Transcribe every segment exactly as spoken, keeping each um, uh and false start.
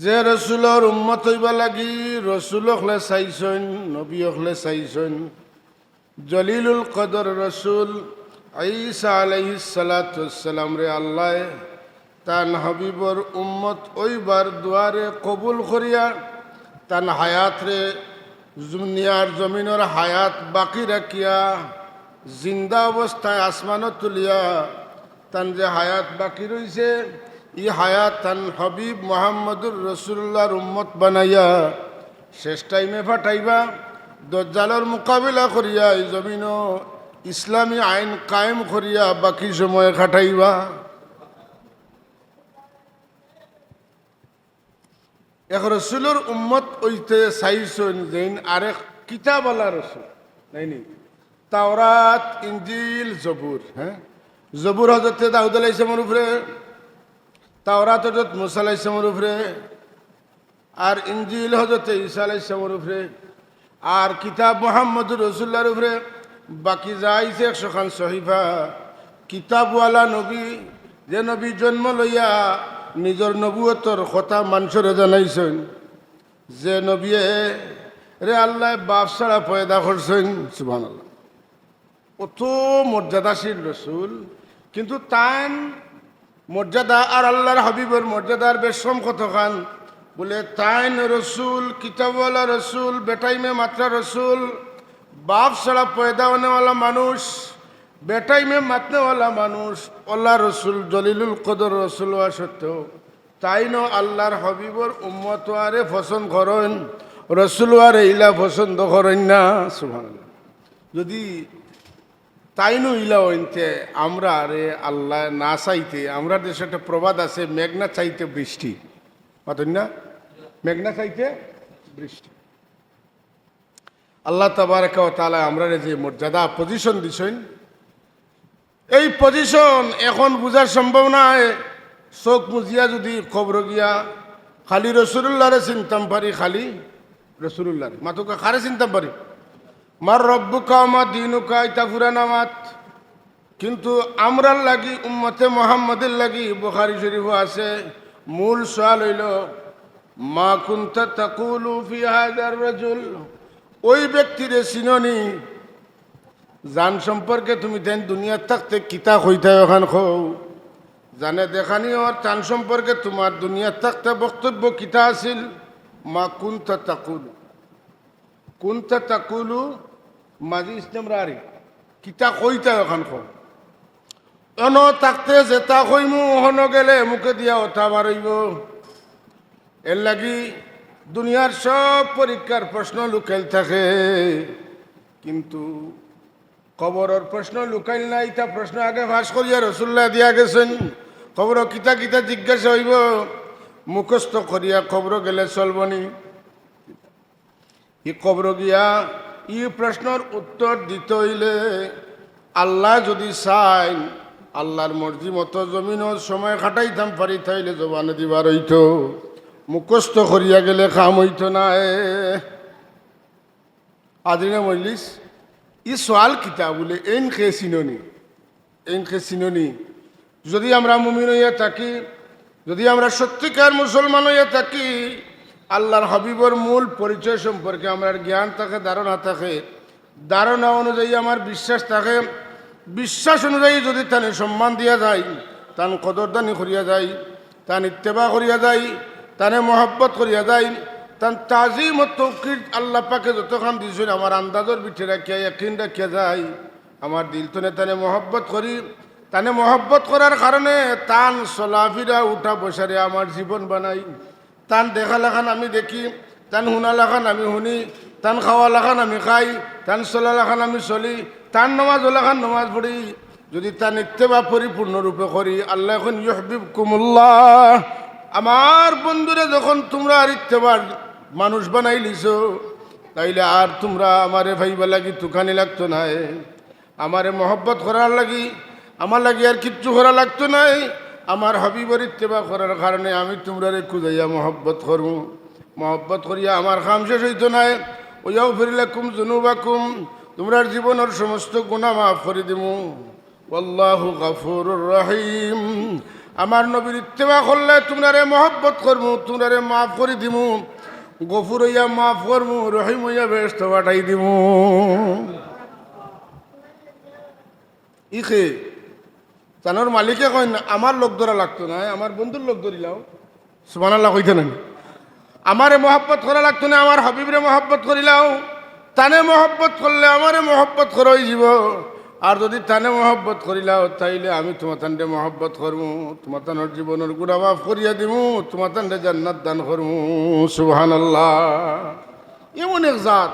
যে রসুলর উম্মত অইবার লাগি রসুল অকলে চাইছইন, নবী অকলে চাইছইন, জলিলুল কদর রসুল ঈসা আলাইহিস সালাতু ওয়াস সালামরে আল্লায় তান হাবিবর উম্মত অইবার দোয়ারে কবুল করিয়া, তান হায়াতরে, দুনিয়ার জমিনর হায়াত বাকি রাখিয়া, জিন্দা অবস্থায় আসমানো তুলিয়া, তান যে হায়াত বাকি রইছে, ই হায়াত তান হাবিব মুহাম্মদুর রাসূলুল্লাহর উম্মত বানাইয়া শেষ টাইমে পাঠাইবা। দজ্জালর মোকাবিলা করিয়া ই জমিনো ইসলামী আইন কায়েম করিয়া বাকি সময় কাটাইবা। এক রসুলর উম্মত অইতে চাইছইন যেইন আরেক কিতাবআলা রসুল, নায়নি? তাওরাত, ইঞ্জিল, জবুর, হ্যাঁ? জবুর হজরতে দাউদ আলাইহিস সালামর উপরে, তাওরাত হজরত মুসা আলাইহিস সালামর উপরে, আর ইঞ্জিল হজরতে ঈসা আলাইহিস সালামর উপরে, আর কিতাব মুহাম্মদুর রাসূলুল্লাহর উপরে। বাকি যা আইছে একশো খান সহিফা, কিতাবআলা নবী, যে নবী জন্ম লইয়া নিজর নবুয়তর কথা মানষরে জানাইছইন, যে নবীয়ে রে আল্লায় বাপ ছাড়া পয়দা করছইন। সুবহানাল্লাহ। অত মর্যাদাশীল রসুল, কিন্তু তান মর্যাদা আর আল্লাহর হাবিবর মর্যাদার বেশ কম কতখান। বলে, তাইন রসুল, কিতাবআলা রসুল, বেটাইমে মাতরা রসুল, বাপ ছাড়া পয়দা অনেওয়ালা মানুষ, বেটাইমে মাতনেওয়ালা মানুষ, অলা রসুল, জলিলুল কদর রসুল অওয়া সত্ত্বেও তাইনও আল্লাহর হাবিবর উম্মত অওয়ারে পছন্দ করইন, রসুল অওয়ারে ইলা পছন্দ করইন না। সুবহানাল্লাহ। যদি তাইনও ইলা অইনতে, আমরারে আল্লায় না চাইতে, আমরার দেশো একটা প্রবাদ আছে, মেঘ না চাইতে বৃষ্টি। মাতইন না? মেঘ না চাইতে বৃষ্টি। আল্লাহ তাবারাকা ওয়া তাআলা আমরারে যে মর্যাদা, পজিশন দিছইন, এই পজিশন এখন বুঝা সম্ভব নায়। চউখ মুজিয়া যদি কবরো গিয়া খালি রসুলুল্লাহরে চিনতাম পারি, খালি রসুলুল্লাহরে, মাতউক্কা, কারে চিনতাম পারি? মান রব্বুকা ওয়া মা দীনুকা, ইতা পুরানা মাত। কিন্তু আমরার লাগি, উম্মতে মুহাম্মদীর লাগি, বুখারী শরীফো আছে, মূল সওয়াল অইলো, মা কুনতা তাকুলু ফি হাযার রাজুল, ওই ব্যক্তিরে চিনোনি, যান সম্পর্কে তুমি তাইন দুনিয়াত থাকতে কিতা কইতায় অখান কও। যানে দেখানি অর, তান সম্পর্কে তুমার দুনিয়াত থাকতে বক্তব্য কিতা আছিল? মা কুনতা তাকুলু। কুনতা তাকুলু, মাজি ইসলাম রারি। কিতা কইতায় অখান কও। অনো থাকতে যেতা কইমু, অনো গেলে মুখে দিয়া অতা বার অইবো। এরলাগি দুনিয়ার সব পরীক্ষার প্রশ্ন লুকাইল থাকে, কিন্তু কবরর প্রশ্ন লুকাইল না। ইতা প্রশ্ন আগে ফাঁস করিয়া রসুলুল্লায় দিয়া গেছইন। কবরো কিতা কিতা জিজ্ঞাসা অইবো, মুখস্থ করিয়া কবরো গেলে চলবো নি? ই কবরো গিয়া ই প্রশ্নর উত্তর দিতে অইলে আল্লায় যদি চাইন, আল্লাহর মর্জি মতো জমিনো সময় কাটাইতাম পারি, তাইলে জবানে দিবার অইতো, মুখস্থ করিয়া গেলে কাম অইতো নায়। হাজিরিনে মজলিস, ই সওয়াল কিতা বুলে, এইন কে চিনোনি? এইন কে চিনোনি? যদি আমরা মুমিন অইয়া থাকি, যদি আমরা সত্যিকার মুসলমান অইয়া থাকি, আল্লাহর হাবিবর মূল পরিচয় সম্পর্কে আমরার জ্ঞান থাকে, ধারণা থাকে, ধারণা অনুযায়ী আমার বিশ্বাস থাকে, বিশ্বাস অনুযায়ী যদি তানে সম্মান দিয়া যাই, তান কদরদানি করিয়া যাই, তান ইত্তেবা করিয়া যাই, তানে মহব্বত করিয়া যাই, তান তাজিম ও তৌকির আল্লাহ পাকে যতখান দিছইন, আমার আন্দাজর ভিতরে রাখিয়া, ইয়াকিন রাখিয়া যাই, আমার দিল তনে তানে মহব্বত করি, তানে মহব্বত করার কারণে তান চলাফিরা, উঠা বসারে আমার জীবন বানাই, তান দেখালাখান আমি দেখি, তান হুনালাখান আমি হুনি, তান খাওয়ালাখান আমি খাই, তান চলালাখান আমি চলি, তান নমাজ অলাখান নমাজ পড়ি। যদি তান ইত্তেবা পরিপূর্ণ রূপে করি, আল্লায় কইন, ইউহবিবকুমুল্লাহ, আমার বন্ধুরে যখন তুমরা আর ইত্তেবার মানুষ বানাইলিছো, তাইলে আর তুমরা আমারে পাইবার লাগি তুকানি লাগতো নায়। আমারে মহব্বত করার লাগি, আমার লাগি আর কিচ্ছু করা লাগতো নায়। আমার হাবিবর ইত্তেবা করার কারণে আমি তুমরারে খুজাইয়া মহব্বত করমু। মহব্বত করিয়া আমার কাম শেষ অইতো নায়। ওয়াগফির লাকুম যুনুবাকুম, তুমরার জীবনর সমস্ত গুনাহ মাফ করি দিমু। ওয়াল্লাহু গাফুরুর রহিম। আমার নবীর ইত্তেবা করলে তুমরারে মহব্বত করমু, তুমরারে মাফ করি দিমু, গফুর অইয়া মাফ করমু, রহিম অইয়া বেহেস্তো পাঠাই দিমু। ইখে, তানর মালিকে কইন, "আমার লগ ধরা লাগতো নায়, আমার বন্ধুর লগ ধরিলাও।" সুবহানাল্লাহ কইতা নানি? "আমারে মহব্বত করা লাগতো নায়, আমার হাবিবরে মহব্বত করিলাও। তানে মহব্বত করলে আমারে মহব্বত করা অইযিবো। আর যুদি তানে মহব্বত করিলাও, তাইলে আমি তুমাতানরে মহব্বত করমু, তুমাতানর জীবনর গুনা মাফ করিয়া দিমু, তুমাতানরে জান্নাত দান করমু।" সুবহানাল্লাহ। এমন এক জাত,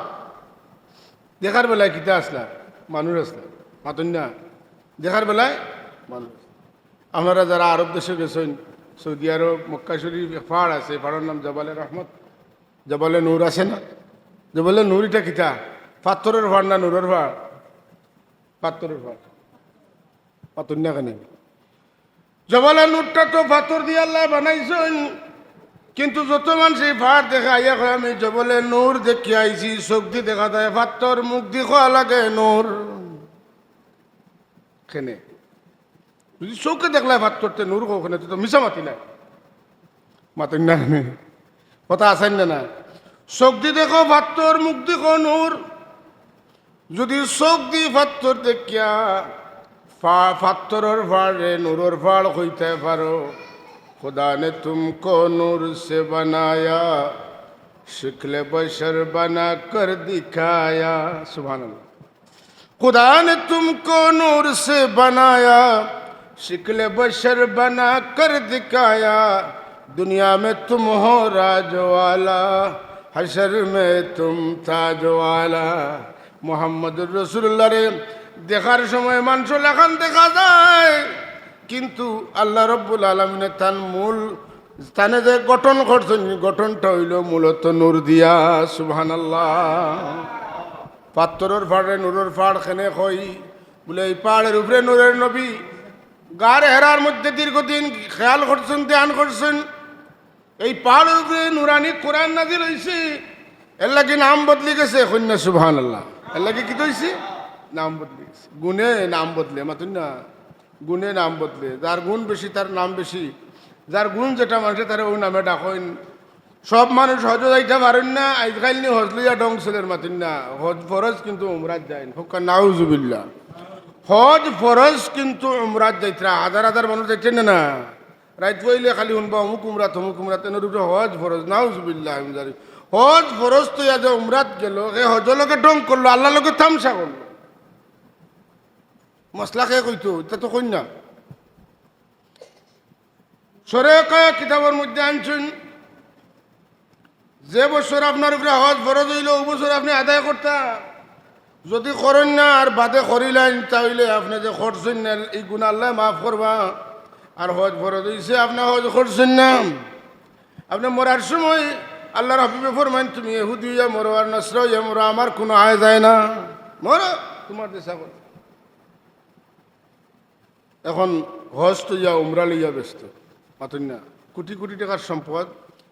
দেখার বেলায় কিতা আছলা? মানুষ আছলা, মাতইন না। দেখার বেলায় মানুষ। আপনারা যারা আরব দেশো গেছইন, সৌদি আরব, মক্কা শরীফ, এক পাহাড় আছে, পাহাড়র নাম জবালে রহমত। জবালে নূর আছে না? জবালে নূর ইটা কিতা? পাত্থরর পাহাড় না নূরর পাহাড়? পাত্থরর পাহাড়। মাতইন না কেনে? জবালে নূরটা তো পাত্থর দি আল্লায় বানাইছইন, কিন্তু যত মানষে ই পাহাড় দেখে আইয়া কয়, "আমি জবালে নূর দেখিয়া আইছি।" চউখদি দেখা যায় পাত্থর, মুখদি কওয়া লাগে নূর। কেনে? যুদি চউখে দেখলায় পাত্থর, তে নূর কও কেনে? তে তো মিছা মাতিলায়। মাতইন না কেনে? কথা আছইন না না? চউখদি দেখো পাত্থর, মুখদি কও নূর। যুদি চউখদি পাত্থর দেখিয়া ফা-, পাত্থরর পাহাড়রে নূরর পাহাড় কইতায় পারো, "খুদা নে তুমকো নূর সে বানায়া, শক্ল বশর বানা কর দিখায়া।" সুবহানাল্লাহ। "খুদা নে তুমকো নূর সে বানায়া, শক্ল বশর বানা কর দিখায়া, দুনিয়া মে তুম হো রাজ ওয়ালা, হশর মে তুম তাজ ওয়ালা।" মুহাম্মদুর রাসূলুল্লাহরে দেখার সময় মানষর লাখান দেখা যায়, কিন্তু আল্লাহ রাব্বুল আলামিনে তান মূল, তানে যে গঠন করছইন, গঠনটা অইলো মূলত নূর দিয়া। সুবহানাল্লাহ। পাত্থরর পাহাড়রে নূরর পাহাড় কেনে কই? বুলে, এই পাহাড়র উপরে নূরর নবী গার হেরার মধ্যে দীর্ঘদিন খেয়াল করছইন, ধ্যান করছইন। এই পাহাড়র উপরে নুরানি কোরআন নাজিল অইছে, এরলাগি নাম বদলি গেছে। কইন না সুবহানাল্লাহ। এরলাগি কিতা অইছে? নাম বদলি গেছে। গুণে নাম বদলে, মাতইন না? গুণে নাম বদলে। যার গুণ বেশি, তার নাম বেশি। যার গুণ যেটা, মানষে তারে অউ নামে ডাকইন। সব মানুষ হজো যাইতা পারইন না, আইজকাইল নি হজ লইয়া ঢং চলের, মাতইন না? হজ ফরজ, কিন্তু উমরাত যাইন। কউক্কা নাউজুবিল্লাহ। হজ ফরজ, কিন্তু উমরাত যাইতরা। হাজার হাজার মানুষ যাইতরা না, না? রাইত অইলে খালি হুনবা অমুক উমরাত, অমুক উমরাত, এনর উপরে হজ ফরজ, নাউজুবিল্লাহ মিন জালিক। হজ ফরজ তো ইয়া যে উমরাত গেলো, হে হজর লগে ঢং করলো, আল্লাহর লগে তামশা করলো। মাসলা কে কইতো, ইতা তো কইন না। শরহে কায়া কিতাবর মধ্যে আনছইন, যে বছর আপনার উপরে হজ ফরজ অইলো, অউ বছর আপনে আদায় করতা। যুদি করইন না আর বাদে করিলাইন, তা অইলে আপনে যে করছইন না, ই গুনা আল্লায় মাফ করবা। আর হজ ফরজ অইছে, আপনে হজ করছইন না। আপনে মরার সময় আল্লাহর হাবিবে ফরমাইন, "তুমি ইহুদি অইয়া মরো আর নসরা অইয়া মরো, আমার কুনু আয় যায় না, মরো তুমার দেশা করো।" এখন হজ তো ইয়া উমরা লইয়া ব্যস্ত, মাতইন না? কোটি কোটি টেকার সম্পদ।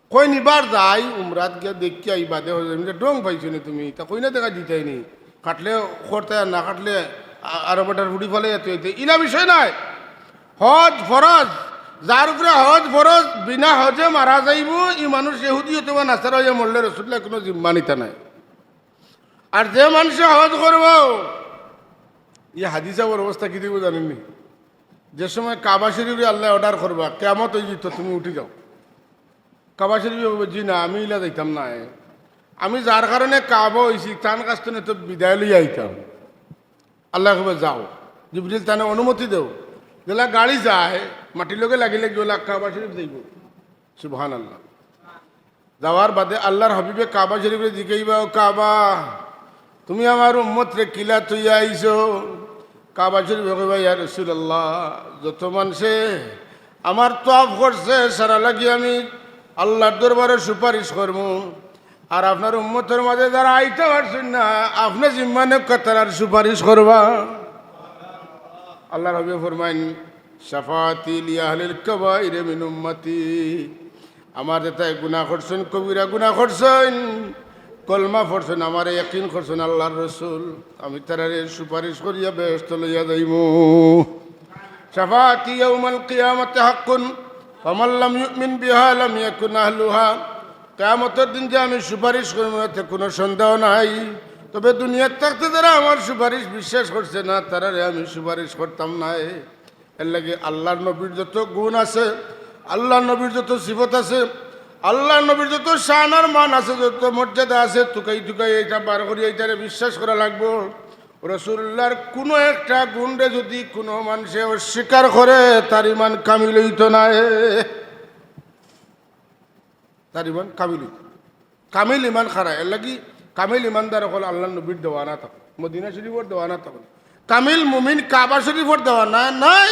কইন ইবার যাই, উমরাত গিয়া দেখিয়া আই, বাদে হজ, এমনে ঢং পাইছো নি তুমি? তা কইন না, দেখা দিতায় নি। কাটলে করতায় আর না কাটলে আ-, আরো বেটার ফুড়ি ফালাইয়া থুইতে। ইলা বিষয় নায়। হজ ফরজ। যার উপরে হজ ফরজ, বিনা হজে মারা যাইবো, ই মানুষ ইহুদি অথবা নাসারা অইয়া মরলে রসুলুল্লায় কুনু জিম্মা নিতা নায়। আর যে মানষে হজ করবো, ই হাজি সাবর অবস্থা কিতা অইবো জানইন নি? যে সময় কাবা শরীফরে আল্লায় order করবা, "কিয়ামত অইযিতো, তুমি উঠি যাও।" কাবা শরীফে কইবো, "জি না, আমি ইলা যাইতাম নায়। আমি যার কারণে কাবা অইছি, তান কাছ থনে তো বিদায় লইয়া আইতাম।" আল্লায় কইবা, "যাও।" জিবরিল তানে অনুমতি দেও। যেলা গাড়ি যায়, মাটির লগে লাগি লাগি অলা কাবা শরীফ যাইবো। সুবহানাল্লাহ। যাওয়ার বাদে আল্লাহর হাবিবে কাবা শরীফরে জিগাইবা, "ও কাবা, তুমি আমার উম্মতরে কিলা থইয়া আইছো?" কাবা শরীফে কইবা, "ইয়া রাসূলুল্লাহ, যত মানষে আমার তওয়াফ করছে, তারার লাগি আমি আল্লাহর দরবারে সুপারিশ করমু।" আর আপনার উম্মতর মাঝে যারা আইতা পারছইন না, আপনে জিম্মা নেউক্কা তারার সুপারিশ করবা। আল্লাহর হাবিবে ফরমাইন, "শাফাআতি লি আহলিল কাবাইরি মিন উম্মতি।" আমার যেতায় গুনা করছইন, কবিরা গুনা করছইন, কলমা পড়ছইন, আমারে ইয়াকিন করছইন আল্লাহর রসুল, আমি তারারে সুপারিশ করিয়া বেহেস্তো লইয়া যাইমু। শাফাআতি ইয়াউমাল কিয়ামাতি হাক্কুন, ফামান লাম ইউমিন বিহা লাম ইয়াকুন আহলুহা। কিয়ামতর দিন যে আমি সুপারিশ করমু, এতে কুনু সন্দেহ নাই। তবে দুনিয়াত থাকতে যারা আমার সুপারিশ বিশ্বাস করছে না, তারারে আমি সুপারিশ করতাম নায়। এরলাগি আল্লার নবীর যত গুণ আছে, আল্লার নবীর যত সিফত আছে, আল্লার নবীর যত শান আর মান আছে, যত মর্যাদা আছে, তুকাই তুকাই ইটা বার করি ইটারে বিশ্বাস করা লাগবো। রাসুলুল্লাহর কুনু একটা গুণরে যুদি কুনু মানষে অস্বীকার করে, তার ইমান কামিল অইতো নায়। তার ইমান কামিল অইতো। কামিল ইমান কারা? এরলাগি কামিল ইমানদার অকল আল্লার নবীর দেওয়ানা থাকইন, মদিনা শরিফর দেওয়ানা থাকইন। কামিল মুমিন কাবা শরিফর দেওয়ানা নায়,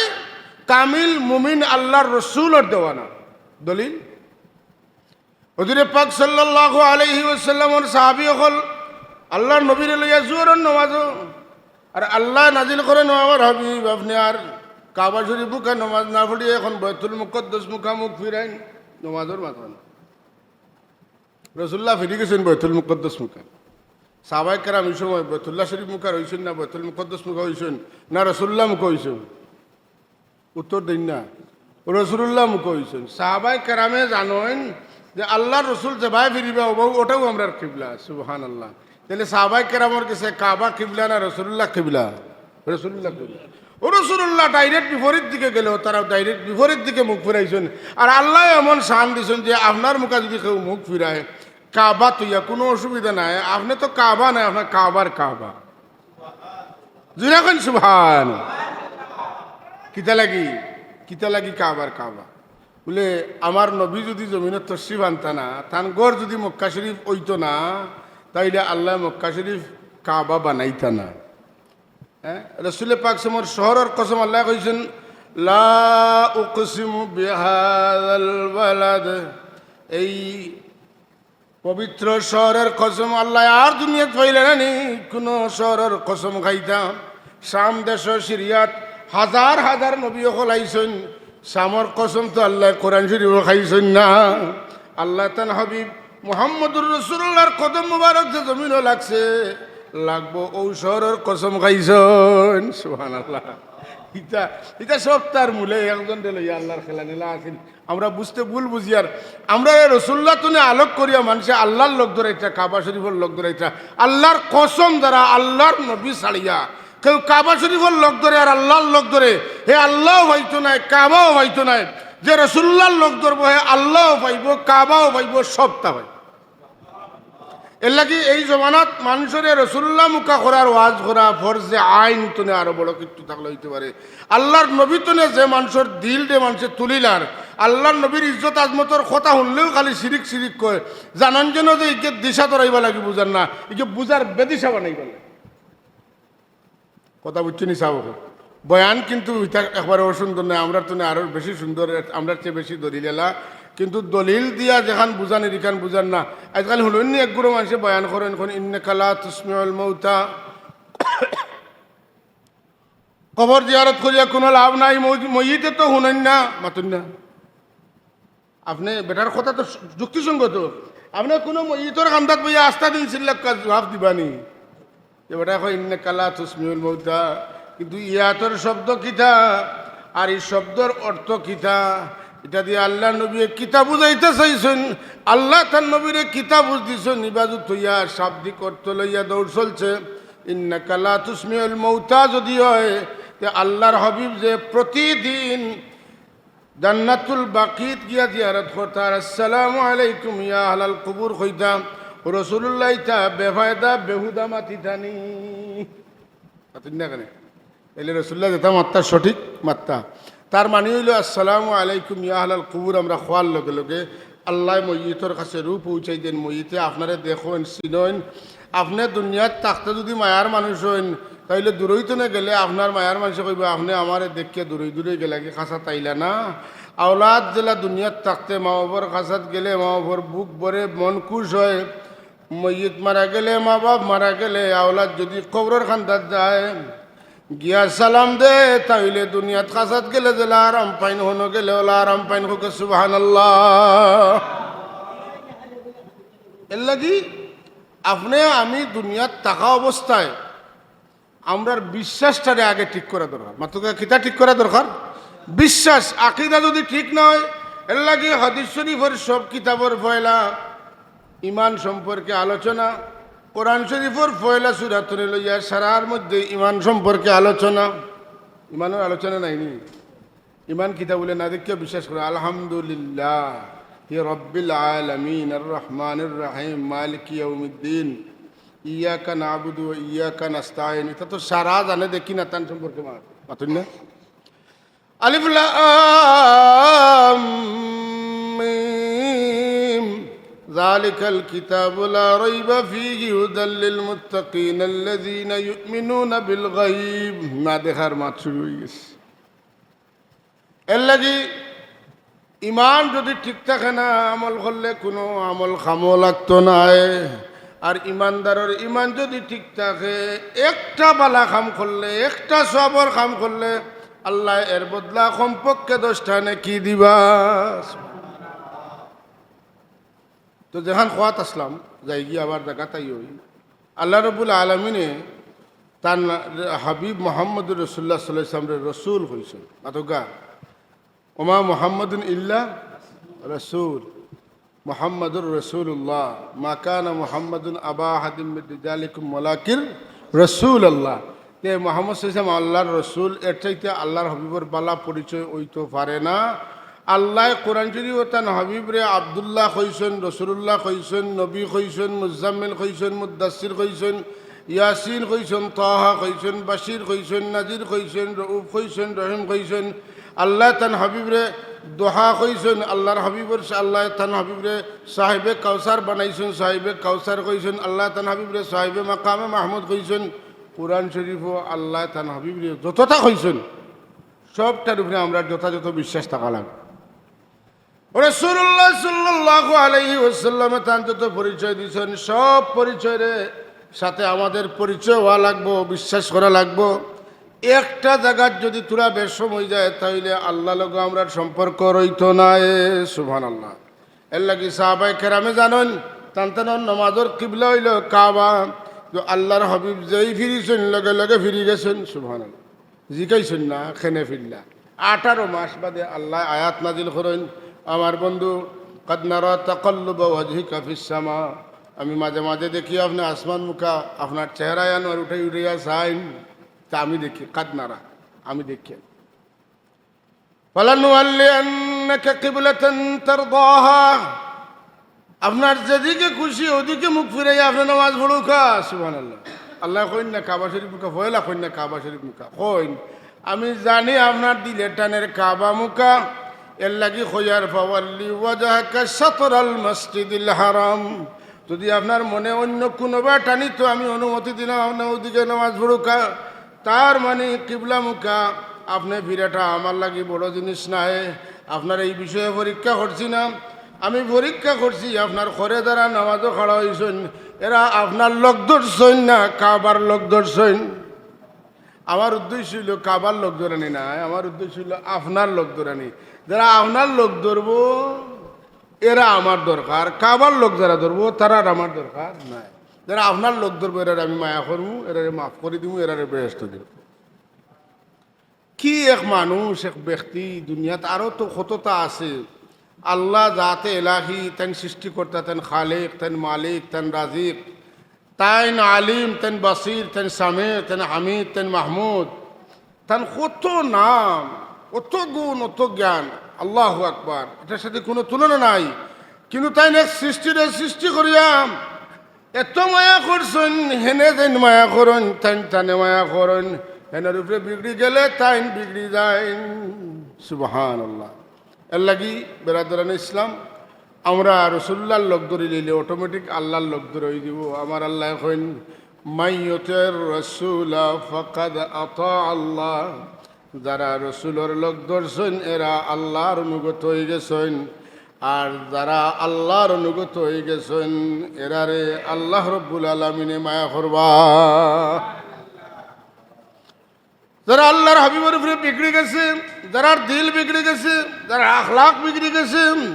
কামিল মুমিন আল্লার রসুলর দেওয়ানা। দলিল? হুজুরে পাক সাল্লাল্লাহু আলাইহি ওয়াসাল্লামর সাহাবী অকল আল্লার নবীরে লইয়া জোহরর নমাজো, আর আল্লায় নাজিল করেন, "ও আমার হাবিব, আপনে আর কাবা শরিফ মুখা নমাজ না পড়িয়া এখন বাইতুল মুকাদ্দাস মুখা মুখ ফিরাইন, নমাজর মাঝখানো।" রাসুলুল্লাহ ফিরি গেছইন বাইতুল মুকাদ্দাস মুখা। সাহাবায়ে কেরাম ই সময় বাইতুল্লাহ শরিফ মুখা রইছইন না বাইতুল মুকাদ্দাস মুখা অইছইন না রাসুলুল্লাহ মুখা অইছইন? উত্তর দেইন না। রাসুলুল্লাহ মুখা অইছইন। সাহাবায়ে কেরামে জানইন যে আল্লার রসুল যেবায় ফিরিবা অউবাউ ওটাউ আমরার কিবলা। সুবহানাল্লাহ। তাইলে সাহাবায়ে কেরামর গেছে কাবা কিবলা না রাসুলুল্লাহ কিবলা? রাসুলুল্লাহ কিবলা। ও রাসুলুল্লাহ direct বিপরীত দিকে গেলেও তারা direct বিপরীত দিকে মুখ ফিরাইছইন। আর আল্লায় এমন শান দিছইন যে আপনার মুখা যুদি কেউ মুখ ফিরায় কাবা থইয়া, কুনু অসুবিধা নাই। আপনে তো কাবা নায়, আপনার কাবার কাবা। জুরে কইন সুবহান। কিতা লাগি? কিতা লাগি কাবার কাবা? বুলে, আমার নবী যুদি জমিনো তশরিফ আনতা না, তান ঘর যুদি মক্কা শরিফ অইতো না, তাইলে আল্লায় মক্কা শরিফ কাবা বানাইতা না। হ্যাঁ? রাসুলে পাক সমর শহরর কসম আল্লায় কইছইন, "লা উকসিমু বিহাযাল বালাদ।" এই পবিত্র শহরর কসম আল্লায় আর দুনিয়াত পাইলে না নি কুনু শহরর কসম খাইতা। শাম দেশো সিরিয়াত হাজার হাজার নবী অকল আইছইন, শামর কসম তো আল্লায় কোরআন শরিফো খাইছইন না। আল্লায় তান হাবিব মুহাম্মদুর রাসুলুল্লাহর কদম মুবারক যে জমিনো লাগছে, লাগবো অউ শহরর কসম খাইছইন। সুবহানাল্লাহ। ইতা, ইতা সব তার মূলে একজনরে লইয়া আল্লার খেলা নিলা আছিল। আমরা বুঝতে ভুল বুঝিয়ার, আমরারে রাসুলুল্লাহ তুনে আলোক করিয়া মানষে আল্লার লগ ধরাইতা, কাবা শরিফর লগ ধরাইতা। আল্লার কসম, যারা আল্লার নবী ছাড়িয়া কেউ কাবা শরিফর লগ ধরে আর আল্লার লগ ধরে, হে আল্লাও পাইতো নায়, কাবাও পাইতো নায়। যে রাসুলুল্লাহর লগ ধরবো, হে আল্লাও পাইবো, কাবাও পাইবো, সবতা পাইবো। এরলাগি এই জমানাত মানষরে রাসুলুল্লাহ মুখা করার ওয়াজ করা ফরজে আইন তুনে আরো বড় কিচ্ছু থাকলে অইতে পারে। আল্লার নবী তুনে যে মানষর দিলরে মানষে তুলিলার, আল্লার নবীর ইজ্জত আজমতর কথা হুনলেউ খালি শিরিক শিরিক কয়, জানইন যেন যে ইগে দিশা ধরাইবার লাগি বুঝার না, ইগে বুঝার বেদিশা বানাইবার লাগি। কথা বুঝছইন নি সাব? বয়ান কিন্তু ইতা একবারে অসুন্দর নায়, আমরার তুনে আরো বেশি সুন্দর, আমরার চেয়ে বেশি দলিল এলা। কিন্তু দলিল দিয়া যেখান বুঝানির, ইখান বুঝার না। আইজকাল হুনইন নি একগুলো মানষে বয়ান করইন, কইন, "ইন্নাকা লা তুসমিউল মাউতা।" কবর জিয়ারত করিয়া কুনু লাভ নাই, মই-, মইয়িতে তো হুনইন না, মাতইন না। আপনে বেটার কথা তো যুক্তিসঙ্গত। আপনে কুনু মইয়িতর কান্দাত বইয়া আস্তা দিন চিল্লাক্কা জুয়াপ দিবা নি? যে বেটায় কয়, "ইন্নাকা লা তুসমিউল মাউতা।" কিন্তু ইয়াতর শব্দ কিতা? আর ই শব্দর অর্থ কিতা? ইটা দিয়া আল্লার নবীয়ে কিতা বুঝাইতা চাইছইন? আল্লায় তান নবীরে কিতা বুঝ দিছইন? ই বাজু থইয়া শাব্দিক অর্থ লইয়া দৌড় চলছে। ইন্নাকা লা তুসমিউল মাউতা যুদি অয়, তে আল্লার হাবিব যে প্রতিদিন জান্নাতুল বাকিত গিয়া জিয়ারত করতা, আর "আসসালামু আলাইকুম ইয়া আহলাল কুবুর" কইতা, রাসুলুল্লায় ইতা বেফায়দা বেহুদা মাতিতা নি? মাতইন না কেনে? তাইলে রাসুলুল্লায় যেতা মাততা সঠিক মাততা। তার মানি অইলো, "আসসালামু আলাইকুম ইয়া আহলাল কুবুর" আমরা কওয়ার লগে লগে আল্লায় মইয়িতর কাছে রুহ পৌঁছাই দেইন, মইয়িতে আপনারে দেখইন, চিনইন। আপনে দুনিয়াত থাকতে যুদি মায়ার মানুষ অইন, তাইলে দূরই তনে গেলে আপনার মায়ার মানষে কইবা, "আপনে আমারে দেখিয়া দূরই দূরই গেলা কি, কাছাত আইলা না?" আওলাদ যেলা দুনিয়াত থাকতে মা বাবার কাছাত গেলে মা বাবার বুক ভরে, মন খুশ অয়। মইয়িত মারা গেলে, মা বাপ মারা গেলে, আওলাদ যুদি কবরর কান্দাত যায়, গিয়া সালাম দে, তাইলে দুনিয়াত কাছাত গেলে যেলা আরাম পাইন, হনো গেলে অলা আরাম পাইন। কউক্কা সুবহানাল্লাহ। এরলাগি আপনে আমি দুনিয়াত থাকা অবস্থায় আমরার বিশ্বাসটারে আগে ঠিক করা দরকার। মাতউক্কা, কিতা ঠিক করা দরকার? বিশ্বাস, আকিদা যুদি ঠিক না অয়, এরলাগি হাদিস শরিফর সব কিতাবর পয়লা ইমান সম্পর্কে আলোচনা, কোরআন শরিফর পয়লা সূরা থনে লইয়া সারার মধ্যে ইমান সম্পর্কে আলোচনা। ইমানর আলোচনা নাইনি? ইমান কিতা বুলে না দেখিয়া বিশ্বাস করা। আলহামদুলিল্লাহি রাব্বিল আলামিন, আর রহমানির রহিম, মালিকি ইয়াউমিদ্দিন, ইয়াকা না'বুদু ওয়া ইয়াকা নাস্তাইন। ইতা তো সারা জানে, দেখি না, তান সম্পর্কে মা-, মাতুন না? আলিফ লাম মিম। যালিকাল কিতাবু লা রাইবা ফীহি হুদাল লিল মুত্তাকিন আল্লাযীনা ইউমিনুনা বিল গায়ব। না দেখার মাত শুরু অই গেছে। এরলাগি ইমান যুদি ঠিক থাকে না, আমল করলে কুনু আমল কামো লাগতো নায়। আর ইমানদারর ইমান যুদি ঠিক থাকে, একটা বালা কাম করলে, একটা সওয়াবর কাম করলে, আল্লায় এর বদলা কমপক্ষে দশটা নেকি দিবা। তো যেখান কওয়াত আছলাম, যাইগি আবার জাগাত আই অই। আল্লাহ রাব্বুল আলামিনে তান হাবিব মুহাম্মদুর রাসূলুল্লাহ সাল্লাল্লাহু আলাইহি ওয়াসাল্লামরে রসুল কইছইন। মাতউক্কা, ওমা মুহাম্মাদুন ইল্লা রাসূল, মুহাম্মাদুর রাসূলুল্লাহ, মা কানা মুহাম্মাদুন আবা আহাদিম মিন রিজালিকুম ওয়ালাকিন রাসূলুল্লাহ। তে মুহাম্মদ সাল্লাল্লাহু আলাইহি ওয়াসাল্লাম আল্লাহর রসুল, এর চাইতে আল্লাহর হাবিবর বালা পরিচয় অইতো পারে না। আল্লায় কোরআন শরিফো তান হাবিবরে আব্দুল্লাহ কইছইন, রসুলুল্লাহ কইছইন, নবী কইছইন, মুজাম্মিল কইছইন, মুদ্দাসসির কইছইন, ইয়াসিন কইছইন, তাহা কইছইন, বাশির কইছইন, নাজির কইছইন, রউফ কইছইন, রহিম কইছইন। আল্লায় তান হাবিবরে দোহা কইছইন, আল্লাহর হাবিবর, আল্লায় তান হাবিবরে সাহেবে কাউসার বানাইছইন, সাহেবে কাউসার কইছইন, আল্লায় তান হাবিবরে সাহেবে মাকামে মাহমুদ কইছইন। কোরআন শরিফো আল্লায় তান হাবিবরে যততা কইছইন, সবটার উপরে আমরার যথাযথ বিশ্বাস থাকা লাগবো। রাসূলুল্লাহ সাল্লাল্লাহু আলাইহি ওয়াসাল্লামে তান যত পরিচয় দিছইন, সব পরিচয়র সাথে আমাদের পরিচয় অওয়া লাগবো, বিশ্বাস করা লাগবো। একটা জাগাত যুদি থুড়া বেশকম অই যায়, তাইলে আল্লাহর লগে আমরার সম্পর্ক রইতো নায়। সুবহানাল্লাহ। এরলাগি সাহাবায়ে কেরামে জানইন, তান তানর নমাজর কিবলা অইলো কাবা। তো আল্লাহর হাবিব যেই ফিরিছইন, লগে লগে ফিরি গেছইন। সুবহানাল্লাহ। জিকাইছইন না, কেনে ফিরলা? আঠারো মাস বাদে আল্লায় আয়াত নাজিল করইন, আমার বন্ধু, "কাদ নারা তাকাল্লুবা ওয়াজহিকা ফিস সামা।" আমি মাঝে মাঝে দেখি আপনে আসমান মুখা, আপনার চেহারা আনোয়ার উঠাই উঠাইয়া চাইন, তা আমি দেখি, কাদ নারা, আমি দেখি। "ফালানুওয়াল্লিয়ান্নাকা কিবলাতান তারদাহা।" আপনার যেদিকে খুশি ওদিকে মুখ ফিরাইয়া আপনে নামাজ পড়উক্কা। সুবহানাল্লাহ। আল্লায় কইন না কাবা শরিফ মুখা, পয়লা কইন না কাবা শরিফ মুখা, কইন, "আমি জানি আপনার দিলের টানের কাবা মুখা, এরলাগি কইয়ার ফাওয়াল্লি ওয়াজহাকা শাতরাল মসজিদিল হারাম।" যুদি আপনার মনে অইন্য কুনুবা টানিতো আমি অনুমতি দিলাম আপনে ওদিকে নামাজ পড়উক্কা। তার মানি কিবলা মুখা আপনে ফিরাটা আমার লাগি বড় জিনিস নায়। আপনারে ই বিষয়ে পরীক্ষা করছি না, আমি পরীক্ষা করছি আপনার ঘরে যারা নামাজো খাড়া অইছইন, এরা আপনার লগ ধরছইন না কাবার লগ ধরছইন? আমার উদ্দেশ্য অইলো কাবার লগ ধরানি নায়, আমার উদ্দেশ্য অইলো আপনার লগ ধরানি। যারা আপনার লগ ধরবো, এরা আমার দরকার, কাবার লগ যারা ধরবো, তারার আমার দরকার নাই। যারা আপনার লগ ধরবো, এরারে আমি মায়া করমু, এরারে মাফ করি দিমু, এরারে বেহেস্ত দিমু। কি এক মানুষ, এক ব্যক্তি, দুনিয়াত আরো তো কততা আছে। আল্লাহ জাতে এলাহি, তাইন সৃষ্টিকর্তা, তাইন খালেক, তাইন মালিক, তাইন রাজিক, তাইন আলিম, তাইন বাসির, তাইন সামি, তাইন হামিদ, তাইন মাহমুদ, তান কত নাম, অত গুণ, অত জ্ঞান, আল্লাহু আকবার, এটার সাথে কুনু তুলনা নাই। কিন্তু তাইন এক সৃষ্টিরে সৃষ্টি করিয়া এত মায়া করছইন, হেনে যেইন মায়া করইন, তাইন তানে মায়া করইন, হেনর উপরে বিগড়ি গেলে তাইন বিগড়ি যাইন। সুবহানাল্লাহ। এরলাগি বেরাদরানে ইসলাম, আমরা রসুলুল্লাহর লগ ধরি লইলে automatic আল্লাহর লগ ধরা অই যিবো। আমার আল্লায় কইন, "মান ইউতির রাসূলা ফাকাদ আতা আল্লাহ।" যারা রসুলর লগ ধরছইন, এরা আল্লাহর অনুগত অই গেছইন। আর যারা আল্লাহর অনুগত অই গেছইন, এরারে আল্লাহ রব্বুল আলামিনে মায়া করবা। যারা আল্লাহর হাবিবর উপরে বিগড়ি গেছে, যারার দিল বিগড়ি গেছে, যারার আখলাক বিগড়ি গেছে,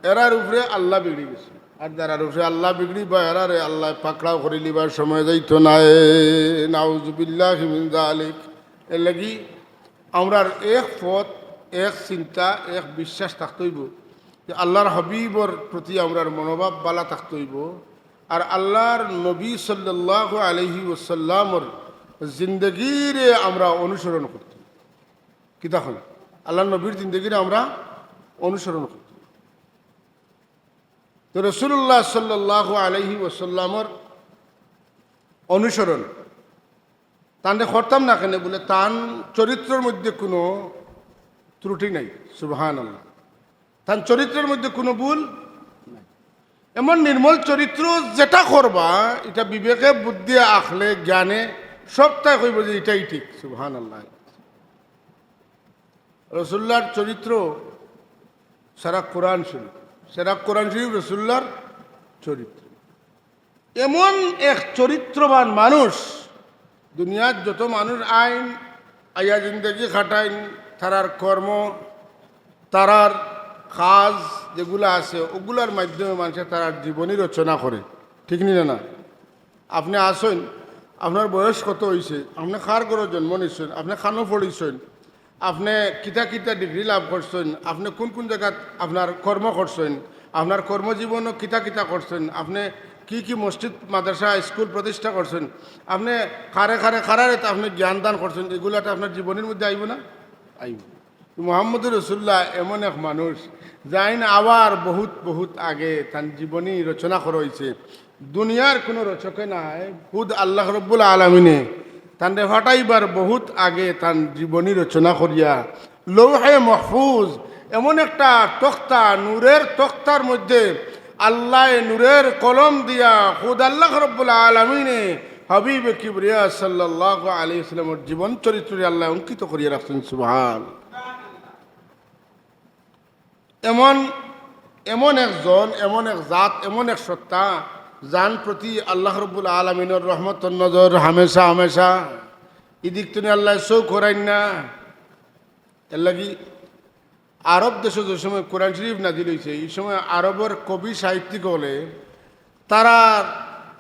এরার উপরে আল্লাহ বিগড়ি গেছে। আর যারার উপরে আল্লাহ বিগড়িবা, এরারে আল্লায় পাকড়াও করিলিবার সময় যাইতো নায়। নাউজুবিল্লাহি মিন যালিক। এরলাগি আমরার এক পথ এক চিন্তা, এক বিশ্বাস থাকতে অইবো যে আল্লাহর হাবিবর প্রতি আমরার মনোভাব বালা থাকতে অইবো, আর আল্লাহর নবী সাল্লাল্লাহু আলাইহি ওয়াসাল্লামর জিন্দেগিরে আমরা অনুসরণ করতে অইবো। কিতা কইন? আল্লাহর নবীর জিন্দেগিরে আমরা অনুসরণ করতে অইবো। তো রাসূলুল্লাহ সাল্লাল্লাহু আলাইহি ওয়াসাল্লামর অনুসরণ তানরে করতাম না কেনে? বলে, তান চরিত্রর মধ্যে কোনো ত্রুটি নাই। সুবহানাল্লাহ। তান চরিত্রর মধ্যে কোনো ভুল নাই। এমন নির্মল চরিত্র, যেটা করবা, এটা বিবেকে, বুদ্ধিয়ে, আখলে, জ্ঞানে, সবটাই কইবো যে এটাই ঠিক। সুবহানাল্লাহ। রসুল্লার চরিত্র সারা কোরআন শরীফ, সারা কোরআন শরীফ রসুল্লার চরিত্র। এমন এক চরিত্রবান মানুষ, দুনিয়াত যত মানুষ আইন, আইয়া জিন্দেগি খাটাইন, তারার কর্ম, তারার কাজ যেগুলা আছে, ওগুলার মাধ্যমে মানষে তারার জীবনী রচনা করে, ঠিক নি না? না, আপনে আছইন, আপনার বয়স কত অইছে, আপনে কার ঘরো জন্ম নিছইন, আপনে কানো পড়ছইন, আপনে কিতা কিতা ডিগ্রি লাভ করছইন, আপনে কুন কুন জাগাত আপনার কর্ম করছইন, আপনার কর্মজীবনো কিতা কিতা করছইন, আপনে কি কি মসজিদ, মাদ্রাসা, স্কুল প্রতিষ্ঠা করছইন, আপনে কারে কারে কারারে তা আপনে জ্ঞান দান করছইন, এগুলা তো আপনার জীবনীর মধ্যে আইবো না? আইবো। মুহাম্মদুর রাসূলুল্লাহ এমন এক মানুষ, যাইন আবার বহুত বহুত আগে তান জীবনী রচনা করা অইছে। দুনিয়ার কোনো রচকে নায়, খুদ আল্লাহ রব্বুল আলামিনে তানরে ফাটাইবার বহুত আগে তান জীবনী রচনা করিয়া লৌহে মাহফুজ, এমন একটা তক্তা, নূরের তক্তার মধ্যে আল্লায় নূরের কলম দিয়া খুদ আল্লাহ রব্বুল আলামিনে হাবিবে কিবরিয়া সাল্লাল্লাহু আলাইহি ওয়াসাল্লামর জীবন চরিত্ররে আল্লায় অঙ্কিত করিয়া রাখছইন। সুবহান। এমন, এমন একজন, এমন এক জাত, এমন এক সত্তা, যান প্রতি আল্লাহ রব্বুল আলামিনর রহমতর নজর হামেশা হামেশা। ইদিক তুনে আল্লায় চউখ হরাইন না। এরলাগি আরব দেশো যে সময় কোরআন শরীফ নাজিল অইছে, ই সময় আরবর কবি সাহিত্যিক অকলে তারার,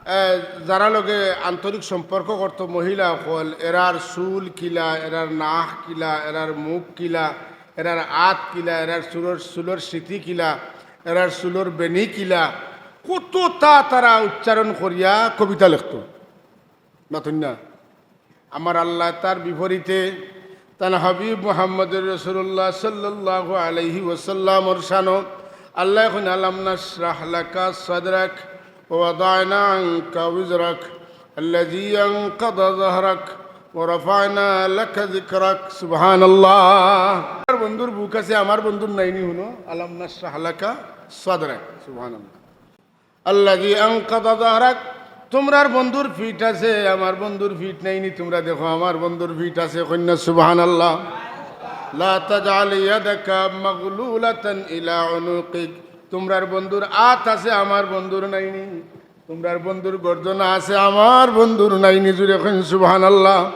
এ, যারার লগে আন্তরিক সম্পর্ক করতো মহিলা অকল, এরার চুল কিলা, এরার নাক কিলা, এরার মুখ কিলা, এরার আত কিলা, এরার চুলর, চুলর সিটি কিলা, এরার চুলর বেনি কিলা, কততা তারা উচ্চারণ করিয়া কবিতা লেখতো। মাতইন না। আমার আল্লায় তার বিপরীতে তান হাবিব মুহাম্মদুর রাসূলুল্লাহ সাল্লাল্লাহু আলাইহি ওয়াসাল্লামর শানো আল্লায় কইন, "আলাম নাশরাহ লাকা সাদরাক ওয়া ওয়াদানা আনকা ওয়িজরাক আল্লাযী আনকাযা যাহরাক ওয়া রাফা'না লাকা যিকরাক।" সুবহানাল্লাহ। আমার বন্ধুর বুক আছে, আমার বন্ধুর নাইনি, হুনো, "আলাম নাশরাহ লাকা সাদরাক।" সুবহানাল্লাহ। আল্লাযী আনকাযা যাহরাক, তুমরার বন্ধুর পিঠ আছে, আমার বন্ধুর পিঠ নাইনি, তুমরা দেখো আমার বন্ধুর পিঠ আছে, কইন না সুবহানাল্লাহ। লা তাজআল ইয়াদাকা মাগলুলাতান ইলা উনুকিক, তুমরার বন্ধুর আত আছে, আমার বন্ধুর নাইনি, তুমরার বন্ধুর গর্দনা আছে, আমার বন্ধুর নাইনি, জুরে কইন সুবহানাল্লাহ।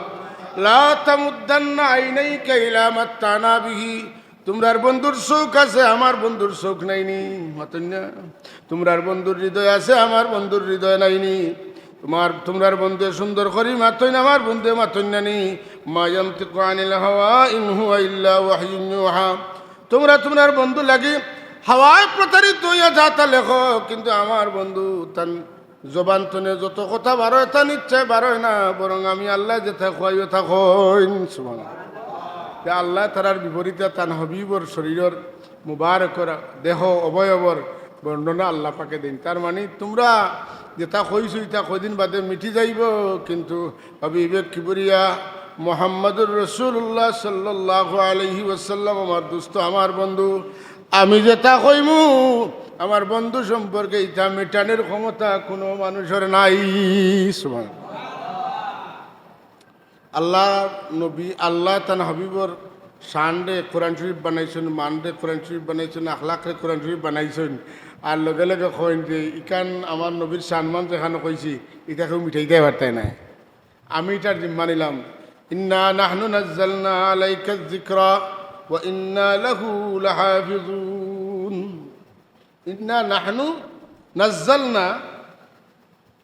লা তামুদ্দান্না আইনাইকা ইলা মাত্তানা বিহি, তুমরার বন্ধুর চউখ আছে, আমার বন্ধুর চউখ নাইনি, মাতইন না। তুমরার বন্ধুর হৃদয় আছে, আমার বন্ধুর হৃদয় নাইনি। তুমার, তুমরার বন্ধুয়ে সুন্দর করি মাতইন, আমার বন্ধুয়ে মাতইন না নি। মা ইয়ানতিকু আনিল হাওয়া ইন হুয়া ইল্লা ওয়াহয়ুন ইউহা। তুমরা তুমরার বন্ধু লাগি হাওয়ায় প্রতারিত অইয়া যাতা লেখো, কিন্তু আমার বন্ধু তান জবান তনে যত কথা বারয়, তান ইচ্ছায় বারয় না, বরং আমি আল্লায় যেতা কওয়াই অতা কইন। সুবহানাল্লাহ। তে আল্লায় তারার বিপরীতে তান হাবিবর শরীরর মুবারকর দেহ অবয়বর বর্ণনা আল্লাহ পাকে দেইন। তার মানে তুমরা যেতা কইছো, ইতা কয়দিন বাদে মিটি যাইবো, কিন্তু হাবিবে কিবরিয়া মুহাম্মদুর রাসূলুল্লাহ সাল্লাল্লাহু আলাইহি ওয়াসাল্লাম আমার দোস্ত, আমার বন্ধু, আমি যেতা কইমু, আমার বন্ধু সম্পর্কে ইতা মিটানির ক্ষমতা কুনু মানুষর নাই। সুবহানাল্লাহ। আল্লাহর নবী, আল্লায় তান হাবিবর শানরে কোরআন শরীফ বানাইছইন, মানরে কোরআন শরীফ বানাইছইন, আখলাকরে কোরআন শরীফ বানাইছইন। আর লগে লগে কইন যে, "ইখান আমার নবীর শানমান যেখান কইছি, ইতা কেউ মিটাইতায় পারতায় নায়।" আমি ইতার জিম্মা নিলাম। ইন্না নাহনু নাজ্জালনা আলাইকায যিকরা ওয়া ইন্না লাহু লাহাফিজুন। ইন্না নাহনু নাজ্জালনা,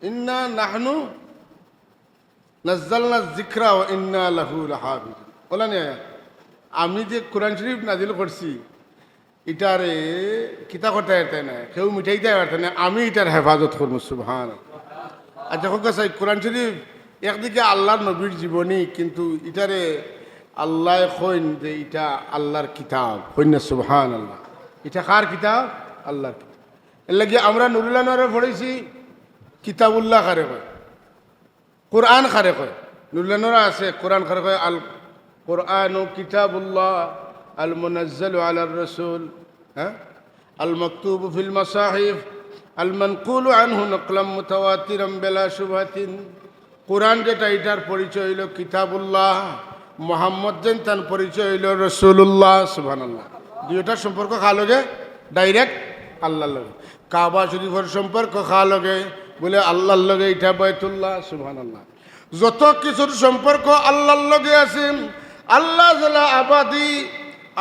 ইন্না নাহনু নাজ্জালনা যিকরা ওয়া ইন্না লাহু লাহাফিজুন। অলা নি আয়াত? আমি যে কোরআন শরীফ নাজিল করছি, ইটারে কিতা করতায় পারতায় নায়, কেউ মিটাইতায় পারতায় নায়, আমি ইটার হেফাজত করমু। সুবহান। আচ্ছা, কউক্কা চাই, কোরআন শরীফ একদিকে আল্লাহর নবীর জীবনী, কিন্তু ইটারে আল্লায় কইন যে ইটা আল্লাহর কিতাব, কইন না সুবহানাল্লাহ? ইটা কার কিতাব? আল্লাহর কিতাব। এরলাগি আমরা নুরুল আনোয়ারে পড়ছি, কিতাবুল্লাহ কারে কয়? কোরআন কারে কয়? নুরুল আনোয়ারে আছে, কোরআন কারে কয়? আল কোরআনু কিতাবুল্লাহ, আল মুনাজ্জালু আলার রাসূল, হ্যাঁ, আল মাকতুবু ফিল মাসাহিফ, আল মানকুলু আনহু নাকলাম মুতাওয়াতিরাম বিলা শুবহাতিন। কোরআন যেটা, ইটার পরিচয় অইলো কিতাবুল্লাহ, মোহাম্মদ যেন তান পরিচয় অইলো রাসূলুল্লাহ। সুবহানাল্লাহ। দুইটার সম্পর্ক কার লগে? Direct আল্লাহর লগে। কাবা শরীফর সম্পর্ক কার লগে? বলে আল্লাহর লগে, ইটা বাইতুল্লাহ। সুবহানাল্লাহ। যত কিছুর সম্পর্ক আল্লাহর লগে আছে। আল্লাহ যেলা আবাদি,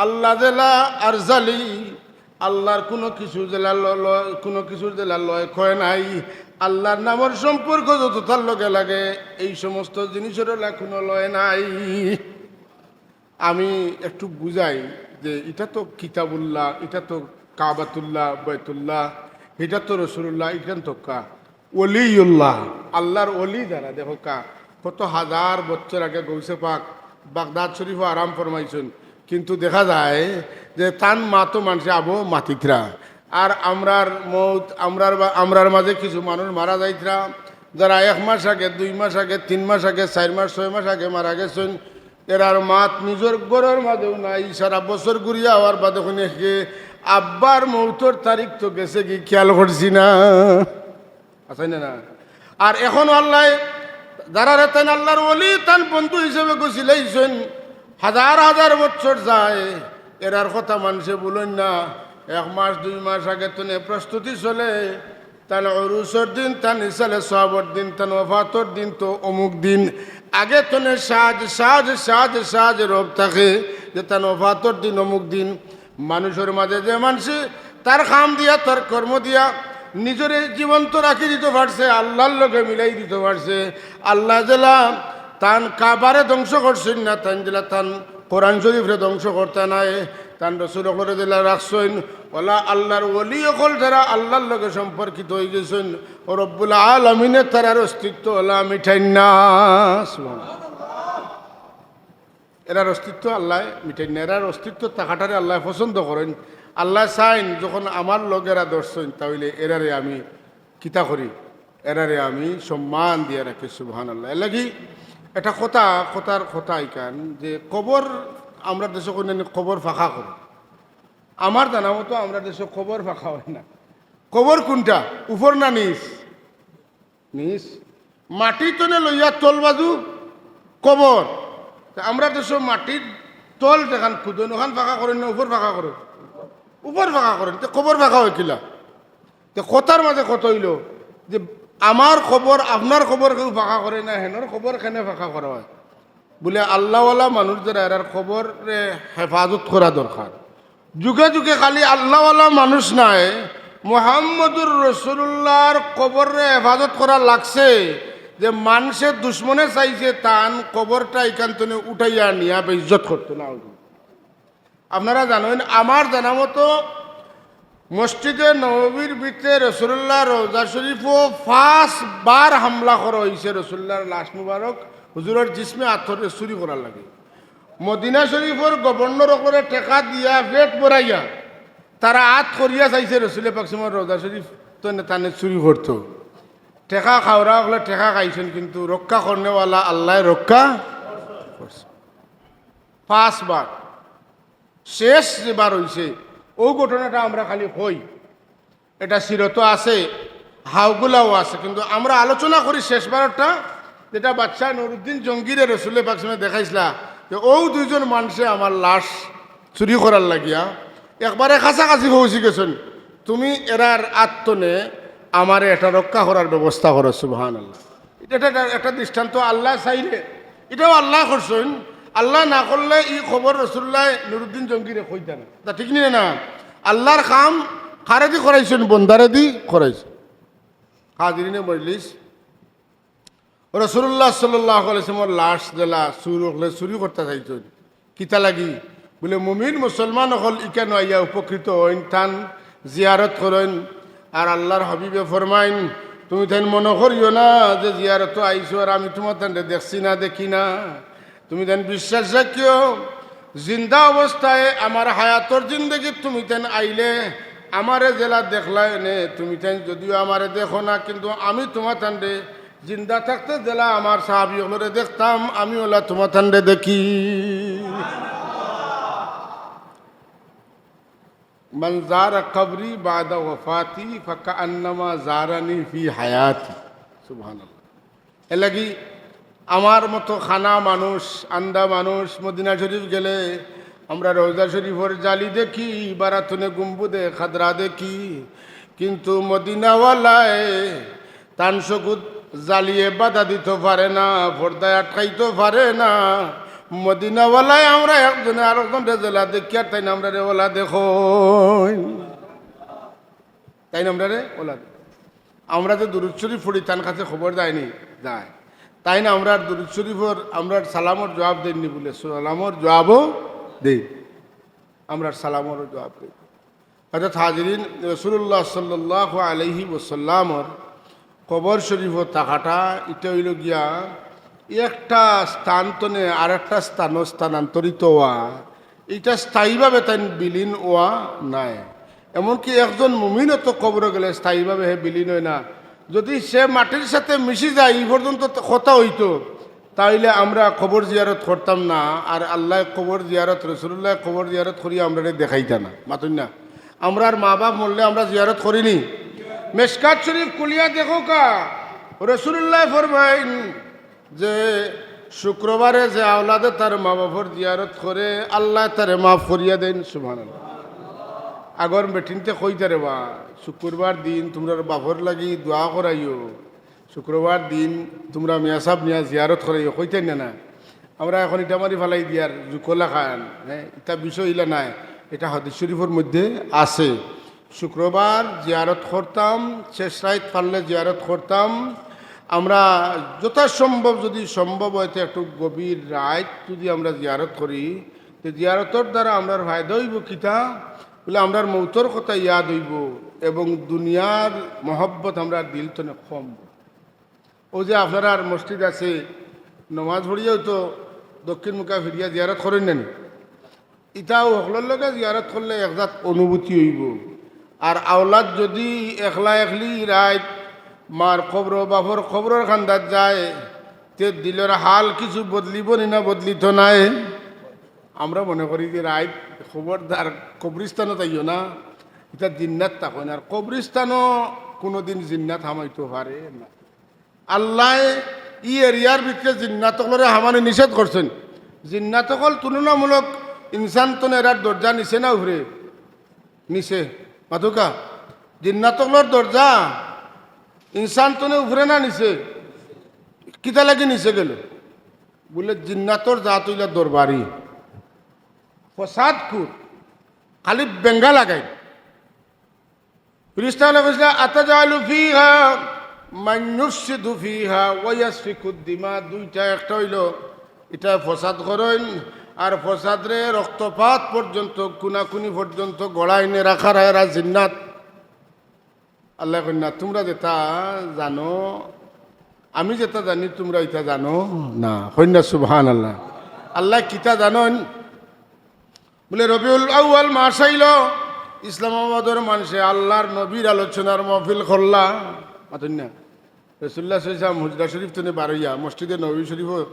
আল্লাহ যেলা আরজালি, আল্লাহর কোনো কিছু যেলা ল-, ল-, কোনো কিছুর যেলা লয় ক্ষয় নাই। আল্লাহর নামর সম্পর্ক যততার লগে লাগে, এই সমস্ত জিনিসেরও লা কোনো লয় নাই। আমি একটু বুঝাই যে ইটা তো কিতাবুল্লাহ, ইটা তো কাবাতুল্লাহ, বাইতুল্লাহ, ইটা তো রাসূলুল্লাহ, ইখান তো কা ওলিউল্লাহ, আল্লাহর ওলি যারা, দেখউক্কা, কত হাজার বছর আগে গৌসে পাক বাগদাদ শরীফো আরাম ফরমাইছইন, কিন্তু দেখা যায় যে তান মাতো মানষে আবো মাতিত্রা। আর আমরার মউত, আমরার বা-, আমরার মাঝে কিছু মানুষ মারা যাইত্রা, যারা এক মাস আগে, দুই মাস আগে, তিন মাস আগে, চাইর মাস, ছয় মাস আগে মারা গেছইন, এরার মাত নিজর ঘরর মাঝেও নাই, সারা বছর ঘুরিয়া আওয়ার বাদে কইন কে, আব্বার মউতর তারিখ তো গেছেগি, খেয়াল করছি না। আছে না, না? আর এখন আল্লায় যারারে তান আল্লাহর ওলি, তান বন্ধু হিসাবে গছিলাইছইন, হাজার হাজার বছর যায়, এরার কথা মানষে ভুলইন না। এক মাস, দুই মাস আগে তনে প্রস্তুতি চলে, তান উরুসর দিন, তান ইসালে সওয়াবর দিন, তান ওফাতর দিন তো অমুক দিন। আগে তনে সাজ, সাজ, সাজ, সাজ রব থাকে যে তান ওফাতর দিন অমুক দিন। মানুষর মাঝে যে মানষে তার কাম দিয়া, তার কর্ম দিয়া নিজরে জীবন্ত রাখি দিতো পারছে, আল্লাহর লগে মিলাই দিতো পারছে। আল্লাহ যেলা তান কাবারে ধ্বংস করছইন না, তান যেলা তান কোরআন শরীফরে ধ্বংস করতা নায়, তান রসুল অকলরে যেলা রাখছইন, অলা আল্লাহর ওলি অকল যারা আল্লাহর লগে সম্পর্কিত অইগেছইন, ও রব্বুল আলামিনে তারার অস্তিত্ব অলা মিটাইন না। সুবহানাল্লাহ। এরার অস্তিত্ব আল্লায় মিটাইন না, এরার অস্তিত্ব থাকাটারে আল্লায় পছন্দ করইন। আল্লায় চাইন, যখন আমার লগে এরা ধরছইন, তা অইলে এরারে আমি কিতা করি, এরারে আমি সম্মান দিয়া রাখি। সুবহানাল্লাহ। এরলাগি একটা কথা, কথার কথা ইখান যে কবর, আমরার দেশো কইন না নি কবর পাকা করে। আমার জানা মতো আমরার দেশো কবর পাকা অয় না। কবর কুনটা, উপর না নিচ? নিচ। মাটি তনে লইয়া তল বাজু কবর। তে আমরার দেশো মাটির তল যেখান খুদইন, অখান পাকা করইন না উপর পাকা করইন? উপর পাকা করইন। তে কবর পাকা অয় কিলা? তে কথার মাঝে কথা অইলো যে আমার কবর, আপনার কবর কেউ পাকা করে না, হেনর কবর কেনে পাকা করা অয়? বলে আল্লাহওয়ালা মানুষ যারা, এরার কবররে হেফাজত করা দরকার। যুগে যুগে খালি আল্লাহওয়ালা মানুষ নায়, মুহাম্মদুর রাসূলুল্লাহর কবররে হেফাজত করা লাগছে। যে মানষে দুশমনে চাইছে তান কবরটা ইখান তনে উঠাইয়া নিয়া বেইজ্জত করতো না। আপনারা জানইন, আমার জানা মতো মসজিদে নববীর ভিতরে রাসূলুল্লাহর রওজা শরীফো পাঁচবার হামলা করা অইছে। রাসূলুল্লাহর লাশ মুবারক, হুজুরর জিসমে আত করি চুরি করার লাগি। মদিনা শরীফর গভর্নর অকলরে টেকা দিয়া পেট ভরাইয়া তারা আত করিয়া চাইছে রসুলে পাক সাল্লাল্লাহু আলাইহি ওয়াসাল্লামর রওজা শরীফ তনে তানে চুরি করতো। টেকা খাওরা অকলে টেকা খাইছইন, কিন্তু রক্ষা করনেওয়ালা আল্লায় রক্ষা করছে। পাঁচবার। শেষ যেবার অইছে, অউ ঘটনাটা আমরা খালি কই, এটা সিরতো আছে, হাউগুলাও আছে, কিন্তু আমরা আলোচনা করি শেষবারটা, যেটা বাদশাহ নুরুদ্দিন জঙ্গিরে রসুলে পাক সাল্লাল্লাহু আলাইহি ওয়াসাল্লামে দেখাইছলা যে অউ দুইজন মানষে আমার লাশ চুরি করার লাগিয়া একবারে কাছাকাছি পৌঁছি গেছইন, তুমি এরার আত তনে আমারে এটা রক্ষা করার ব্যবস্থা করো। সুবহানাল্লাহ। এটা একটা, একটা দৃষ্টান্ত। আল্লায় চাইলে, এটাও আল্লায় করছইন। আল্লায় না করলে ই খবর রসুলুল্লায় নুরুদ্দিন জঙ্গিরে কইতা না। তা ঠিক নি না? আল্লার কাম কারেদি করাইছইন? বন্দারেদি করাইছইন। হাজিরিনে মজলিস, রসুলুল্লাহ সাল্লাল্লাহু আলাইহি ওয়াসাল্লামর লাশ যেলা চুর অকলে চুরি করতা চাইছইন, কিতা লাগি? বুলে, মুমিন মুসলমান অকল ইকানো আইয়া উপকৃত অইন, তান জিয়ারত করইন। আর আল্লার হাবিবে ফরমাইন, তুমি তাইন মনো করিও না যে জিয়ারতো আইছো আর আমি তুমার তানরে দেখছি না, দেখি না। তুমি তাইন বিশ্বাস রাখিও, জিন্দা অবস্থায় আমার হায়াতর জিন্দেগিত তুমি তাইন আইলে আমারে যেলা দেখলায় নে, তুমি তাইন যদিও আমারে দেখো না, কিন্তু আমি তুমার তানরে জিন্দা থাকতে যেলা আমার সাহাবি অকলরে দেখতাম, আমি অলা তুমার তানরে দেখি। মান যারা কবরি বাদা ওয়াফাতি ফাকান্নামা যারানি ফি হায়াতি। সুবহানাল্লাহ। এরলাগি আমার মতো কানা মানুষ, আন্দা মানুষ মদিনা শরীফ গেলে আমরা রওজা শরীফর জালি দেখি, বারাতুনে গুম্বুদে খাদরা দেখি, কিন্তু মদিনাওয়ালায় তান চকুত জালিয়ে বাধা দিতো পারে না, পর্দায় আটকাইতো পারে না। মদিনাওয়ালায় আমরা একজনে আরকজনরে যেলা দেখি আর তাইন আমরারে অলা দেখইন। তাইন আমরারে অলা দেখইন। আমরা যে দুরুদ শরীফ পড়ি, তান কাছে খবর যায়নি? যায়। তাইন আমরার দুরুদ শরীফর, আমরার সালামর জুয়াব দেইননি বুলে, সালামর জুয়াবও দেইন। আমরার সালামর জুয়াব দেইন। হযরত হাজিরিন, রাসূলুল্লাহ সাল্লাল্লাহু আলাইহি ওয়াসাল্লামর কবর শরীফো থাকাটা, ইটা অইলো গিয়া একটা স্থান তনে আরেকটা স্থানো স্থানান্তরিত অওয়া। ইটা স্থায়ীভাবে তাইন বিলীন অওয়া নায়। এমনকি একজন মুমিনও তো কবরো গেলে স্থায়ীভাবে হে বিলীন অয় না। যুদি সে মাটির সাথে মিশি যায়, ই পর্যন্ত তো কথা অইতো, তাইলে আমরা কবর জিয়ারত করতাম না। আর আল্লায় কবর জিয়ারত, রাসূলুল্লায় কবর জিয়ারত করিয়া আমরারে দেখাইতা না, মাতইন না। আমরার মা-বাফ মরলে আমরা জিয়ারত করিনি? মেশকাত শরীফ খুলিয়া দেখউক্কা, রাসূলুল্লায় ফরমাইন যে শুক্রবারে যে আওলাদে তার মা-বাফর জিয়ারত করে, আল্লায় তারে মাফ করিয়া দেইন। সুবহানাল্লাহ। আগর বেটিন্তে কইতা রে বা, শুক্রবার দিন তুমরার বাফর লাগি দোয়া করাইও। শুক্রবার দিন তুমরা মিয়াসাব নিয়া জিয়ারত করাইও, কইতাইন না না? আমরা এখন ইটা মারি ফালাই দিয়ার জুকলা খান, হ্যাঁ, ইটা বিষয় ইলা নায়, ইটা হাদিস শরীফর মধ্যে আছে। শুক্রবার জিয়ারত করতাম, শেষ রাইত পারলে জিয়ারত করতাম। আমরা যথাসম্ভব, যুদি সম্ভব অয়, তে একটু গভীর রাইত যুদি আমরা জিয়ারত করি, তে জিয়ারতর দ্বারা আমরার ফায়দা অইবো কিতা? বুলে, আমরার মউতর কথা ইয়াদ অইবো এবং দুনিয়ার মহব্বত আমরার দিল তনে কমবো। অউ যে আপনারার মসজিদ আছে, নমাজ পড়িয়াউ তো দক্ষিণমুখা ফিরিয়া জিয়ারত করইন না নি? ইটাও হকলর লগে জিয়ারত করলে এক জাত অনুভূতি অইবো। আর আওলাদ যুদি একলা একলি রাইত মার কবরো, বাফর কবরর কান্দাত যায়, তে দিলর হাল কিছু বদলিবো নি না বদলিতো নায়? আমরা মনে করি যে রাইত খবরদার কবরিস্তানো যাইও না, ইটা জিন্নাত থাকইন। আর কবরিস্তানো কুনুদিন জিন্নাত হামাইতো পারে না। আল্লায় ই এরিয়ার ভিতরে জিন্নাত অকলরে হামানি নিষেধ করছইন। জিন্নাত অকল তুলনামূলক ইনসান তনে এরার দরজা নিচে না উপরে? নিচে। মাতউক্কা। জিন্নাত অকলর দরজা ইনসান তনে উপরে না নিচে? কিতা লাগি নিচে গেল? বুলে, জিন্নাতর জাত অইলা দরবারি, ফসাদখুর, খালি বেঙ্গা লাগাইন। ফিরিস্তা অকলে কইছলা, "আতাজআলু ফিহা মান ইউফসিদু ফিহা ওয়া ইয়াসফিকুদ দিমা।" দুইটা, একটা অইলো ইটা ফসাদ করইন, আর ফসাদরে রক্তপাত পর্যন্ত, খুনাখুনি পর্যন্ত গড়াইন, এরা খারা, এরা জিন্নাত। আল্লায় কইন না, তুমরা যেটা জানো, আমি যেটা জানি, তুমরা ইটা জানো না। কইন না সুবহানাল্লাহ। আল্লায় কিতা জানইন? বুলে, রবিউল আউয়াল মাস আইলো, ইসলামাবাদর মানষে আল্লার নবীর আলোচনার মাহফিল করলা। মাতইন না। রাসূলুল্লাহ সাল্লাল্লাহু আলাইহি ওয়াসাল্লাম হুজরা শরীফ তনে বারইয়া মসজিদে নববী শরীফো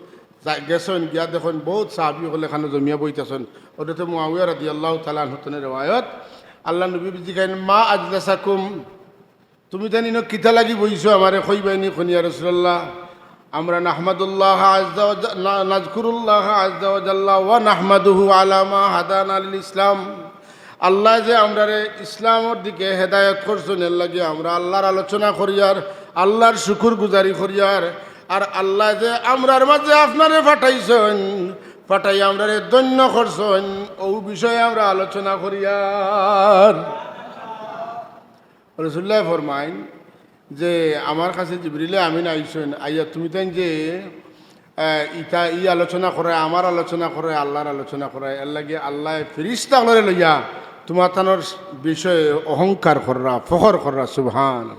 যা-, গেছইন, গিয়া দেখইন বউত সাহাবী অকল এখানো জমিয়া বইতাছইন। অটাতে মুআবিয়া রাদিয়াল্লাহু তাআলা আনহু তনে রেওয়ায়ত, আল্লার নবী জিকাইন, "মা আজলাসাকুম?" তুমি তাইন ইনো কিতা লাগি বইছো, আমারে কইবায়নি কুন ইয়া রাসূলুল্লাহ? আমরা নাহমাদুল্লাহ আযজা ওয়া জা-, না-, নাযকুরুল্লাহ আযজা ওয়া জাল্লা ওয়া নাহমাদুহু আলা মা হাদানা লিল ইসলাম। আল্লায় যে আমরারে ইসলামর দিকে হেদায়েত করছইন, এর লাগি আমরা আল্লার আলোচনা করিয়ার, আল্লার শুকুর গুজারি করিয়ার। আর আল্লায় যে আমরার মাঝে আপনারে পাঠাইছইন, পাঠাইয়া আমরারে ধন্য করছইন, অউ বিষয়ে আমরা আলোচনা করিয়ার। রাসূলুল্লায় ফরমাইন যে, "আমার কাছে জিবরিলে আমিন আইছইন, আইয়া তুমি তাইন যে এ, ইতা ই আলোচনা করে, আমার আলোচনা করে, আল্লার আলোচনা করে। এরলাগি আল্লায় ফিরিস্তা অকলরে লইয়া তুমাতানর বিষয়ে অহংকার কররা, ফখর কররা। সুবহানাল্লাহ।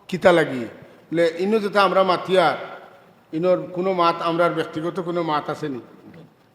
কিতা লাগি? বুলে, ইনো যেতা আমরা মাতিয়ার, ইনোর কুনু মাত, আমরার ব্যক্তিগত কুনু মাত আছে নি?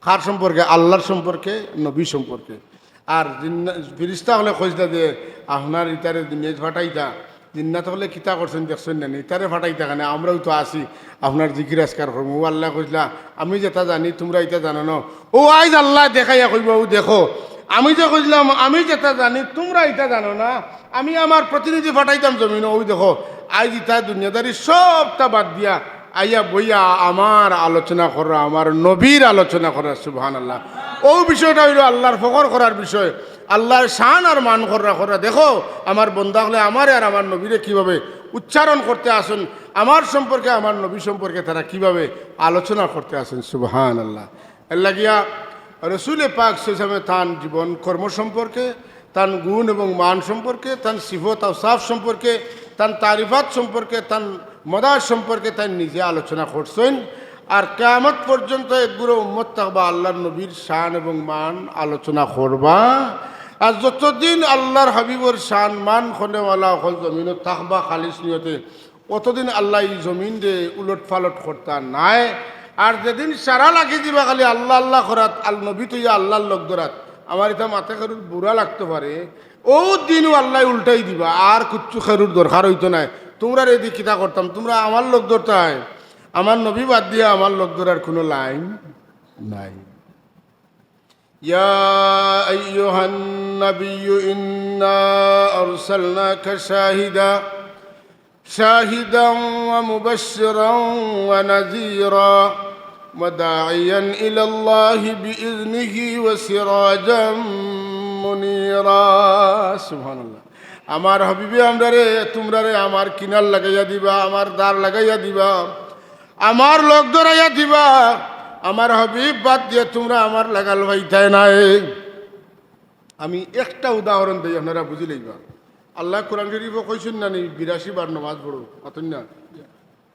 কার সম্পর্কে? আল্লার সম্পর্কে, নবী সম্পর্কে। আর জিন্না-, ফিরিস্তা অকলে কইছলা যে, "আপনার ইতারে দুনিয়াত ফাটাইতা, জিন্নাত অকলে কিতা করছইন দেখছইন না নি? ইতারে ফাটাইতা কেনে? আমরাও তো আছি, আপনার জিকির আজকার করমু।" ও আল্লায় কইছলা, "আমি যেতা জানি তুমরা ইতা জানো না।" ও আইজ আল্লায় দেখাইয়া কইবা, "ও দেখো, আমি যে কইছলাম আমি যেতা জানি তুমরা ইতা জানো না, আমি আমার প্রতিনিধি ফাটাইতাম জমিনো, ও দেখো, আইজ ইতা দুনিয়াদারি সবতা বাদ দিয়া আইয়া বইয়া আমার আলোচনা কররা, আমার নবীর আলোচনা কররা।" সুবহানাল্লাহ। ও বিষয়টা অইলো আল্লার ফখর করার বিষয়, আল্লার শান আর মান কররা, কররা। দেখো, আমার বন্দা অকলে আমারে আর আমার নবীরে কিভাবে উচ্চারণ করতে আছইন, আমার সম্পর্কে, আমার নবী সম্পর্কে তারা কিভাবে আলোচনা করতে আছইন। সুবহানাল্লাহ। এরলাগিয়া রসুলে পাক সাল্লাল্লাহু আলাইহি ওয়াসাল্লামে তান জীবন কর্ম সম্পর্কে, তান গুণ এবং মান সম্পর্কে, তান সিফত আওসাফ সম্পর্কে, তান তারিফাত সম্পর্কে, তান মদাহ সম্পর্কে তাইন নিজে আলোচনা করছইন। আর কিয়ামত পর্যন্ত একগুলো উম্মত থাকবা আল্লার নবীর শান এবং মান আলোচনা করবা। আর যতদিন আল্লার হাবিবর শান মান করনেওয়ালা অকল জমিনো থাকবা খালিস নিয়তে, অতদিন আল্লায় ই জমিনরে উলট পালট করতা নায়। আর যেদিন সারা লাগি দিবা খালি আল্লা আল্লা করাত, আল নবী থইয়া আল্লার লগ ধরাত, আমার ইতা মাতে কেউর বুরা লাগতো পারে, অউ দিনও আল্লায় উল্টাই দিবা, আর কুচ্ছু কেউর দরকার অইতো নায়। তুমরারে দি কিতা করতাম, তুমরা আমার লগ ধরতায়, আমার নবী বাদ দিয়া আমার লগ ধরার কুনু লাইন নাই। يا أيها النبي إنا أرسلناك شاهدا شاهدا ومبشرا ونذيرا وداعيا إلى الله بإذنه وسراجا منيرا. সুবহানাল্লাহ। আমার হাবিবে আমরারে, তুমরারে আমার কিনার লাগাইয়া দিবা, আমার দার লাগাইয়া দিবা, আমার লগ ধরাইয়া দিবা। আমার হাবিব বাদ দিয়া তুমরা আমার লাগাল পাইতায় নায়। আমি একটা উদাহরণ দেই, আপনারা বুঝি লইবা। আল্লায় কোরআন শরীফো কইছইন না নি, বিরাশি বার নমাজ পড়ো, মাতইন না?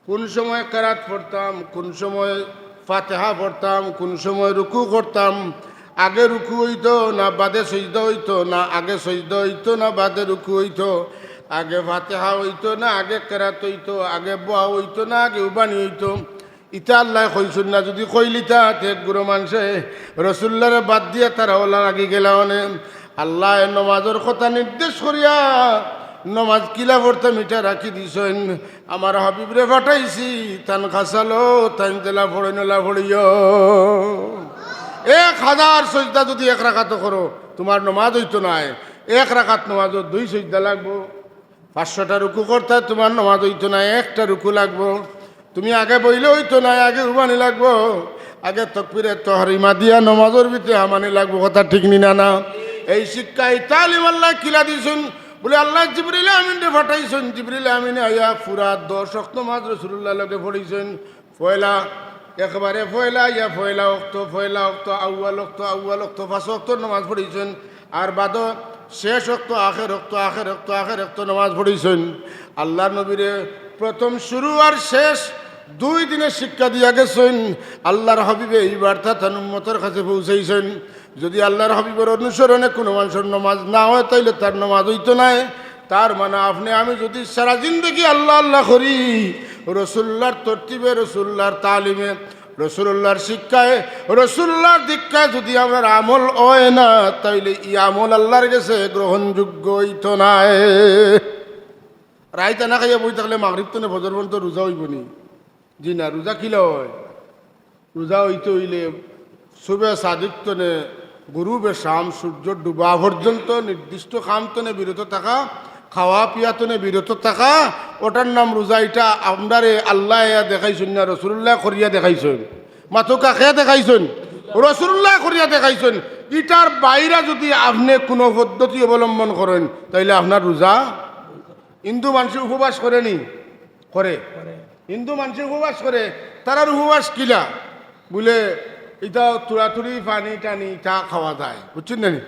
কুন সময় কেরাত পড়তাম, কুন সময় ফাতিহা পড়তাম, কুন সময় রুকু করতাম, আগে রুকু অইতো না বাদে সইজদা অইতো, না আগে সইজদা অইতো না বাদে রুকু অইতো, আগে ফাতিহা অইতো না আগে কেরাত অইতো, আগে বওয়া অইতো না আগে উবানি অইতো, ইতা আল্লায় কইছইন না। যুদি কইলিতা, তে এক গুরু মানষে রসুল্লারে বাদ দিয়া তারা অলা লাগি গেলা অনে। আল্লায় নমাজর কথা নির্দেশ করিয়া নমাজ কিলা পড়তাম ইটা রাখি দিছইন। আমার হাবিবরে ফাটাইছি, তান খাছালো, তাইন যেলা পড়ইন অলা পড়িও। এক হাজার সইজদা যুদি এক রাকাতো করো, তুমার নমাজ অইতো নায়। এক রাকাত নমাজো দুই সইজদা লাগবো। পাঁচশোটা রুকু করতায়, তুমার নমাজ অইতো নায়, একটা রুকু লাগবো। তুমি আগে বইলে অইতো নায়, আগে উবানি লাগবো, আগে তকবিরে তহরিমা দিয়া নমাজর ভিতরে হামানি লাগবো। কথা ঠিক নি না? না, এই শিক্ষা, এই তালিম আল্লায় কিলা দিছইন? বুলে, আল্লায় জিবরিল আমিনরে ফাটাইছইন, জিবরিল আমিনে আইয়া পুরা দশ ওয়াক্ত নমাজ রসুলুল্লার লগে পড়াইছইন। পয়লা, একবারে পয়লা, ইয়া পয়লা ওয়াক্ত, পয়লা ওয়াক্ত, আউয়াল ওয়াক্ত, আউয়াল ওয়াক্ত, পাঁচ ওয়াক্ত নমাজ পড়াইছইন। আর বাদো শেষ ওয়াক্ত, আখের ওয়াক্ত, আখের ওয়াক্ত, আখের ওয়াক্ত নমাজ পড়াইছইন। আল্লার নবীরে প্রথম শুরু আর শেষ দুই দিনে শিক্ষা দিয়া গেছইন। আল্লার হাবিবে ই বার্তা তান উম্মতর কাছে পৌঁছাইছইন। যুদি আল্লার হাবিবর অনুসরণে কুনু মানষর নমাজ না অয়, তাইলে তার নমাজ অইতো নায়। তার মানে আপনে আমি যুদি সারা জিন্দেগি আল্লা আল্লা করি, রসুল্লার তরতিবে, রসুল্লার তালিমে, রসুলুল্লার শিক্ষায়, রসুলুল্লার দীক্ষায় যুদি আমরার আমল অয় না, তাইলে ই আমল আল্লার গেছে গ্রহণযোগ্য অইতো নায়। রাইত না খাইয়া বই থাকলে মাগরিব তনে ফজর পর্যন্ত রোজা অইবো নি? জি না, রোজা কিলা অয়? রোজা অইতে অইলে সুবে সাদিক তনে গুরুবে শাম, সূর্য ডুবা পর্যন্ত নির্দিষ্ট কাম তনে বিরত থাকা, খাওয়া পিয়া তনে বিরত থাকা, ওটার নাম রোজা। ইটা আমরারে আল্লায় ইয়া দেখাইছইন না, রসুলুল্লায় করিয়া দেখাইছইন। মাতউক্কা, কে দেখাইছইন? রসুলুল্লায় করিয়া দেখাইছইন। ইটার বাইরা যুদি আপনে কুনু পদ্ধতি অবলম্বন করইন, তাইলে আপনার রোজা, হিন্দু মানষে উপবাস করে নি? করে। হিন্দু মানষে উপবাস করে, তারার উপবাস কিলা? বুলে, ইতা তুড়াতুড়ি, পানি টানি, ইতা খাওয়া যায়, বুঝছইন না নি?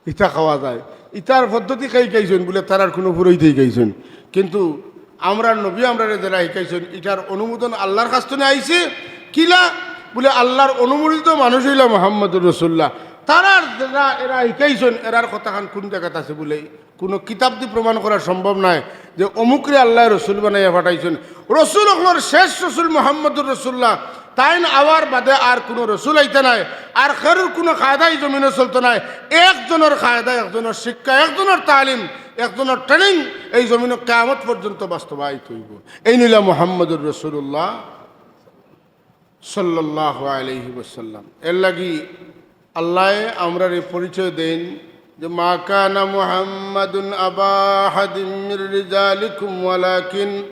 ইতা খাওয়া যায়। ইতার পদ্ধতি কে হিকাইছইন? বুলে, তারার কুনু পুরোহিতে হিকাইছইন। কিন্তু আমরার নবী আমরারে যেলা হিকাইছইন, ইটার অনুমোদন আল্লার কাছ তনে আইছে, কিলা? বুলে, আল্লাহর অনুমোদিত মানুষ অইলা মুহাম্মদুর রাসূলুল্লাহ। তারার যারা এরা হিকাইছইন, এরার কথাখান কুন জাগাত আছে বুলে, কুনু কিতাব দি প্রমাণ করা সম্ভব নায় যে অমুকরে আল্লায় রসুল বানাইয়া পাঠাইছইন। রসুল অকলর শেষ রসুল মুহাম্মদুর রাসূলুল্লাহ। তাইন আওয়ার বাদে আর কুনু রসুল আইতা নায়, আর কেউর কুনু কায়দা ই জমিনো চলতো নায়। একজনর কায়দা, একজনর শিক্ষা, একজনর তালিম, একজনর training এই জমিনো কিয়ামত পর্যন্ত বাস্তবায়িত অইবো। এইন অইলা মুহাম্মদুর রাসূলুল্লাহ সাল্লাল্লাহু আলাইহি ওয়াসাল্লাম। এরলাগি আল্লায় আমরারে পরিচয় দেইন যে, "মা কানা মুহাম্মাদুন আবা আহাদিম মির রিজালিকুম ওয়ালাকিন,